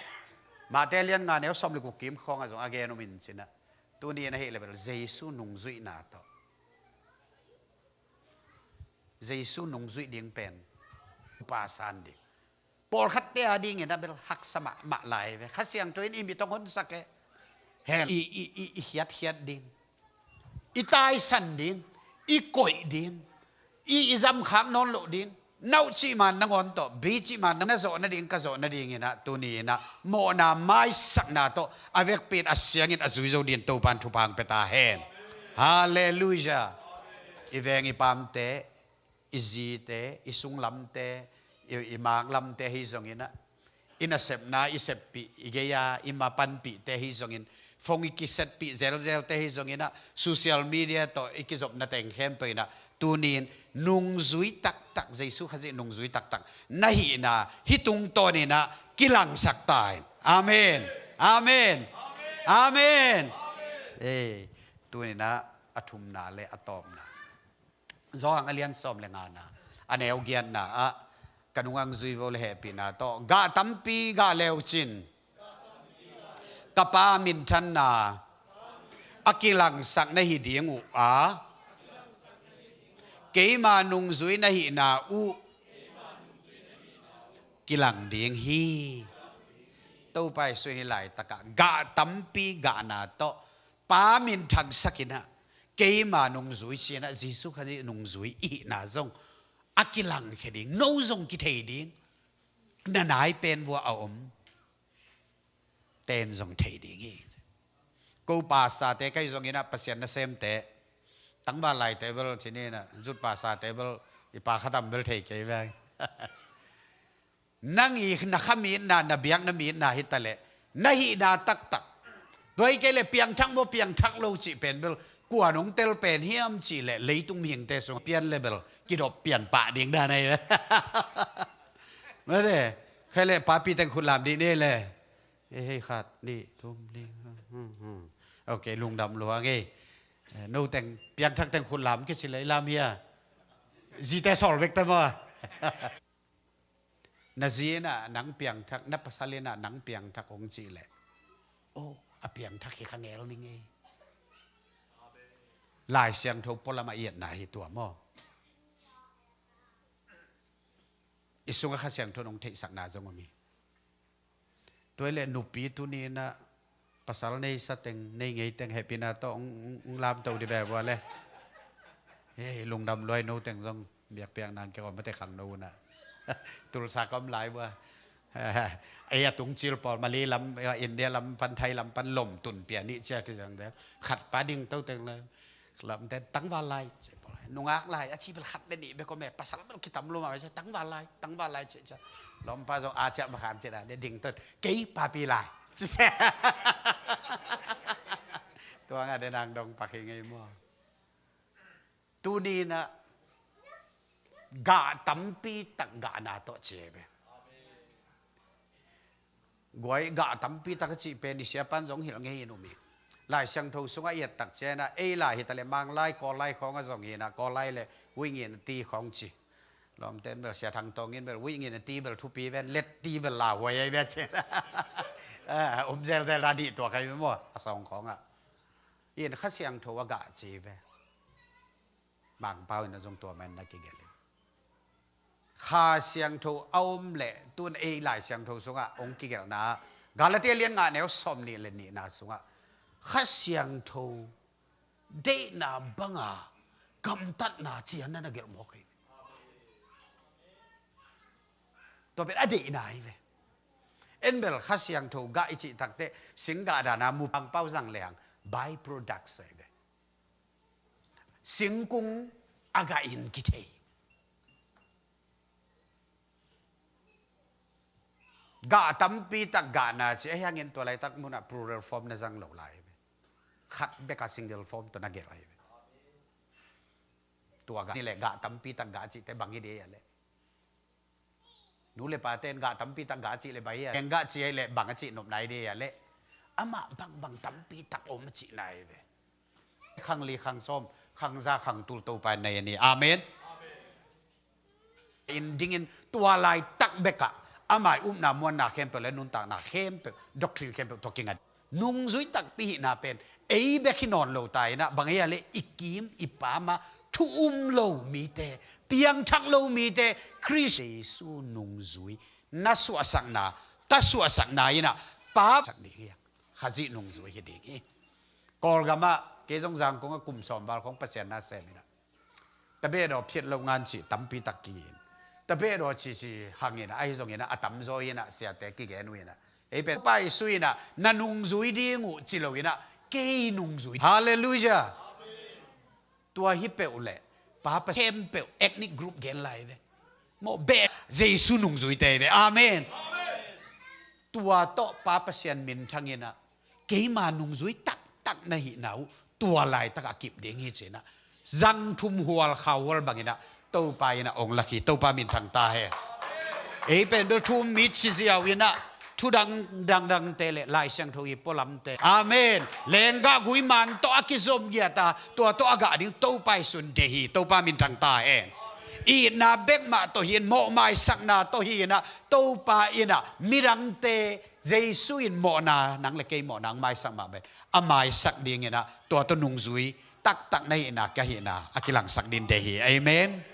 Mate lian nga neu sawm le guk kim khawngah zong a gen om in cinah tuni in ahih le bel Jesu nungzuihna tawh Jesu nungzuih ding pen pa san ding. Pawlkhatte a dingin a bel haksa mahmah lai ve. Kha Siangtho in i mit hong honsak e. Hel i, i, i, i khiatkhiat ding, i taisan ding, i koih ding, i, i zamkhak nawn loh ding. Nauh cih man nangawn tawh, bi cih man na zawh nading ka zawh nadinginah tuni inah mawhna maisakna tawh a vekpi in a siangin a zui zo din Topan thupha hong pia ta hen. Halleluiah. I veng i pamte, i zite, i sunglamte, i, i maklamte hi zonginah i nasepna i seppih, i gei-a i mapanpihte hi zongin phone i kisetpih zelzelte hi zonginah social media tawh i kizopna teng khempeuh inah tuni in nungzui taktak Jesu Khazih nungzui taktak na hihna hih tungtawn inah kilangsak ta in. Amen. Amen. Amen. Ei, tuninah a thumna le a tawpna Johan a lian sawm le ngana a neu giatna ah ka nungang zui vo le hehpihna tawh gah tampi gah leucin ka Pa minthanna a kilangsak na hi ding uh a keima nungzui na hihna uh kilang ding hi. Topa Jesu in hih laitakah gah tampi gahna tawh Pa min thangsak inah keima nungzui cinah Jesu Khazih nungzui i hihna zong a kilangkhia ding, no zong kithei ding, na nai pen vua a om ten zong thei ding hi. Ko pastorte kai zonginah Pasian nasemte tangval laite bel cininah zut pastorte bel i pa khatam bel thei kei veng. Nang i na kha mi itna, na biakna mi itna hi taleh na hihna taktak. Tua hi kei leh piangthak maw piangthak lo cih pen bel kua nong tel pen hiam cih leh leitung mihingte sung pian le bel kidop pian pah ding dan ahi. Mate, khai leh papi teng khut lam dih ni le. Hei, hei, khat, nih, thum, nih. Ok, lungdam lua ngei. No teng piangthak teng khut lam kici lei lam hia. Zite sawl bek ta maw. Na zi in ah nang piangthak, na pasal in ah nang piangthak hong cih leh, oh, a piangthak hi kha ngel ning ei. Lai Siangtho pualam a i etna hi tua maw? I sungah Kha Siangtho in hong theihsakna zong om hi. Tua hi leh nupi tuni in ah pasal nei sa teng, nei ngei teng hehpihna tawh hong, hong, hong lamto dih ve vua le. Hei, lungdam lua hi, no teng zong biakpiakna hong kikawm mate khangno un ah. Tulsa ka om lai vua. Ei a tungcil pawl Malay lam, India lam pan, Thai lam pan lom tun pia nih cia kizang de. Khat pa ding to teng le. Lawmte in tangval lai, ci, nungak lai, a ci bel khat le nih bek om e, pasal bel kitam lo mah, tangval lai, tangval lai, ci, ci. Lawmpa zong a ciah makhan ci na, ding ton, kei papi lai, ci se. Tua ngah den ang dong pak hi ngei maw. Tuni in ah gah tampi tak gahna tawh ci ve. Guai, gah tampi tak a cih pen i siapan zong hilh ngei in um hi. Lai Siangtho sungah i et tak ciangin ah ei lai hi ta leh Manglai, Kawllai khawng ah zong hi in ah, Kawllai leh wing in a ti khawng ci. Lawmte in bel Sia Thang Tawng in bel wing in a ti bel thupi ven, let ti bel lauhuai ahi ve ci. Ah, um zelzel a dih tuak ahi ve maw, a sawng khawng ah. In Kha Siangtho a gah ci ve. Mangpau in ah zong tua mah in na kigelh hi. Kha Siangtho a om leh tun ei Lai Siangtho sungah hong kigelhna, Galatia lian nga neu sawm nih le nihna sungah Kha Siangtho deihna banga gamtatna ci-in na na gelh mawk hi. Tua pen a deihna hi ve. En bel Kha Siangtho gah i cih takteh sing gah dana mu, Mangpau zang lehang by-products ahi ve. Singkung a gah in kithei. Gah tampi tak gahna ci, ahi hangin tua laitak munah plural form na zang lo lai hi ve. Khat bek a single form tawh na gelh ahi ve. Tua gah ni leh gah tampi tak gah cihte bang hi ding a leh. Nu le pate in gah tampi tak gah cih leh bang hi a, eng gah cih leh bang a cih nopna hi ding a leh. Amah bangbang tampi tak om a cihna hi ve. Khang li, khang sawm, khang za, khang tul Topa in nei a ni. Amen. In dingin tua laitak bekah ama i upna muanna khempeuh le nuntakna khempeuh, doctrine khempeuh tawh kinga. Nungzui takpi hihna pen ei bek hi nawn lo ta in ah, bang hi a leh i kim i pam a thu um lo mite, piangthak lo mite, Khrist Jesu nungzui na suahsakna, ka suahsakna in ah Pa sak ding hi hang. Khazih nungzui hi ding hi. Kawlgam ah kei zong Zangkong ah kum sawm val khawng Pasian na sem in ah, tabeh daw phiat lo ngan cih tampi tak kigin. Tabeh daw ci ci hangin ah, ahi zongin ah a tamzaw in ah siate kigen uh in ah, ei pen Topa Jesu in ah na nungzui ding uh ci lo in ah, kei nungzui. Halleluiah. Tua hi peuh leh Pa Pasian peuh ethnic group gen lai ve. Maw, beh Jesu nungzuite ve. Amen. Tua tawh Pa Pasian minthang in ah keima nungzui taktak na hihna uh tua laitak a kip ding hi ci in ah, zang thum hual kha hual bangin ah Topa in ah ong lak hi. Topa minthang ta hen. Ei pen bel thu um mi ci ziau in ah, thu dang dangdangte le Lai Siangtho i pualamte, amen, lenggah gui man tawh a kizom giat a, tua tawh a gah ding Topa i sun deih hi. Topa minthang ta hen. Itna bek mah tawh hi in, mawh maisakna tawh hi in ah, Topa in ah midangte Jesu in mawhna, nang le kei mawhna hong maisak mah bangin a maisak ding in ah, tua tawh nungzui taktak na hihna, ka hihna a kilangsak ding deih hi. Amen.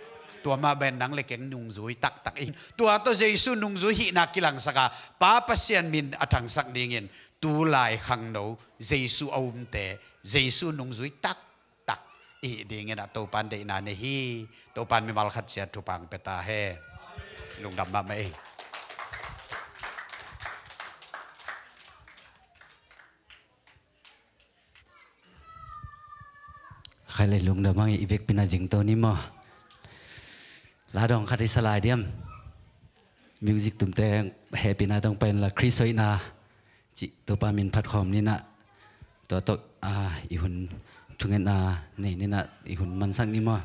Tua mah bangin nang le kei nungzui taktak in, tua tawh Jesu nungzui hihna kilangsak a, Pa Pasian min a thangsak dingin tu lai khangno Jesu a umte, Jesu nungzui taktak i hih dingin ah Topan deihna nei hi. Topan mimal khat ciat thupha pia ta hen. Lungdam mahmah ei. Khai le lungdam hang ei, i vekpi in a zingto ni maw. La dawng khat i sa lai diam. Music tumte hehpihna tawh pai inla, Khrist hoihna cih Topa min phat khawm ni in ah, tua tawh, ah, i hun thungetna nei ni in ah, i hun mansak ni maw.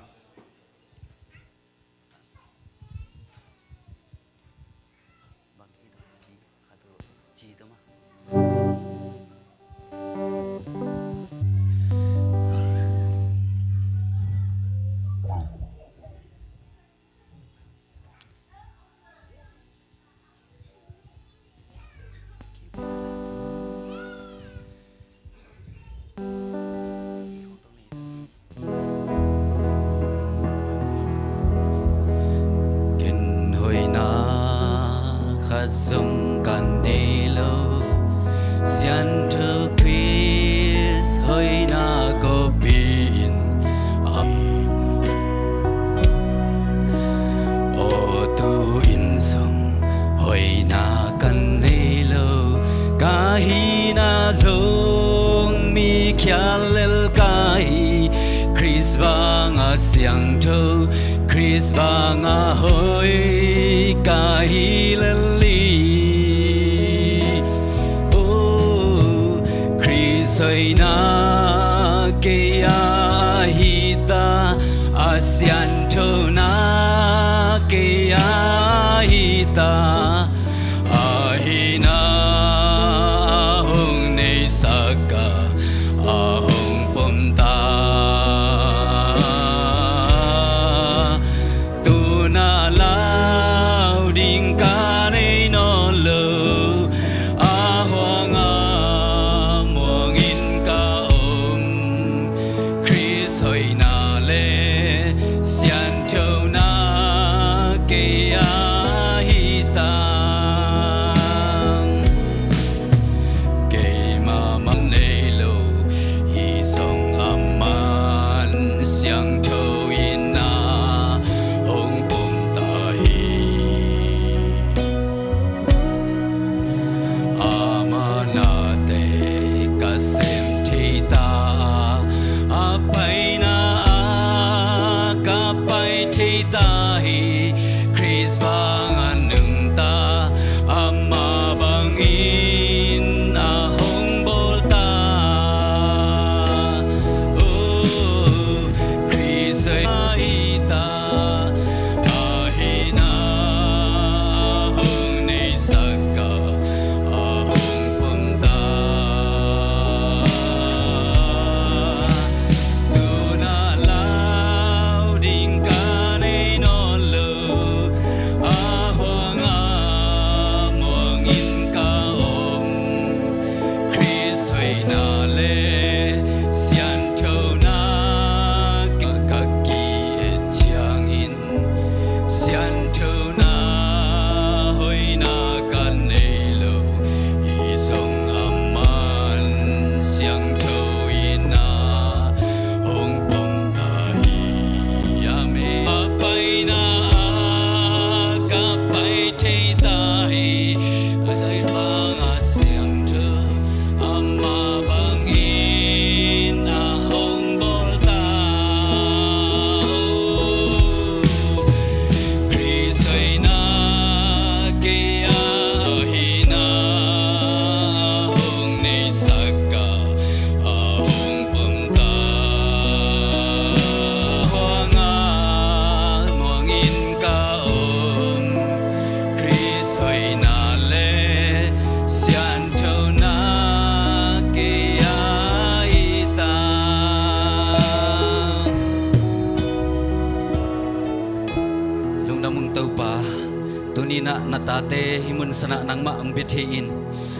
zong ka nei lo. Siangtho Khrist hoihna kawpi in a, aw tu-in zong hoihna ka nei lo. Ka hihna zong mi khial lel ka hi, Khrist vang a siangtho, Khrist vang a hoih ka hi lel hi. Oh, Khrist hoihna kei a hi ta, a siangthona kei a hi ta. A hihna a hong neisak a, a hong pom ta. Tu-in a lau ding ka nei nawn lo, a huang a muang in ka om. Khrist hoihna le siangthona kei a hi ta. Keimah mah nei lo, hi zong a man siangtho in a hong pom ta hi. Ama nate ka sem thei ta, a paina ah ka pai thei ta hi. Khrist vang a nungta, ama bangin a hong bawl ta. Oh, Khrist a hi ta, a hihna a hong neisak a, a hong pom ta. Tu-in a lau ding ka nei nawn lo, a huang a muang in ka om. Khrist hoihna le siangthona ka, ka ki-et ciangin, siangthona hoihna ka nei lo, hi zong a man siangtho in a hong pom ta hi. Amen. A paina ah ka pai thei ta hi. A zai vang a siangtho, ama bangin a hong bawl ta. Khrist hoihna kei a hihna a hong neisak a, a hong pom ta. Huang a muang in ka om. Khrist hoihna le siangthona kei a hi ta. Lungdam ung Topa, tuni-in ah na tate hih mun sanah nangmah hong bia thei-in,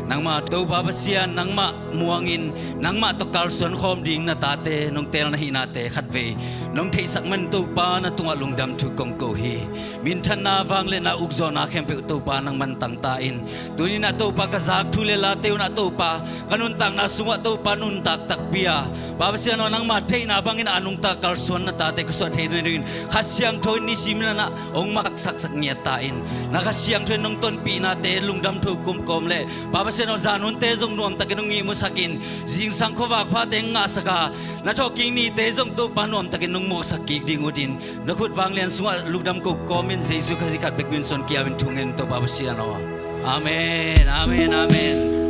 nangmah Topa Pasian, nangmah muangin, nangmah tawh kalsuan khawm ding na tate nong teel na hihnate khatvei nong theihsak man Topa, na tungah lungdam thu kong ko hi. Minthanna, vangliatna, ukzawhna khempeuh Topa nangman tangta in. Tuni-in ah Topa ka zak thu le late un ah Topa ka nuntakna sungah Topa nuntak takpi a, Pa Pasian aw, nangmah theihna bangin a nungta kalsuan na tate ka suah thei nadingin Kha Siangtho in nisim in ah hong maksaksak ngiat ta in. Na Kha Siangtho in nong tonpihnate lungdam thu kawmkawm le Pa Pasian aw, zan hunte zong nuamtakin hong ihmusak in, zingsang khuavak phate hong ngahsak a, na thawhkik nite zong Topa nuamtakin nong mawhsak kik ding ut in, na khut vanglian sungah lungdam ko kawmin Jesu Khazih khat bek min suan kiamin thu ngen Topa Pasian aw. Amen, amen, amen.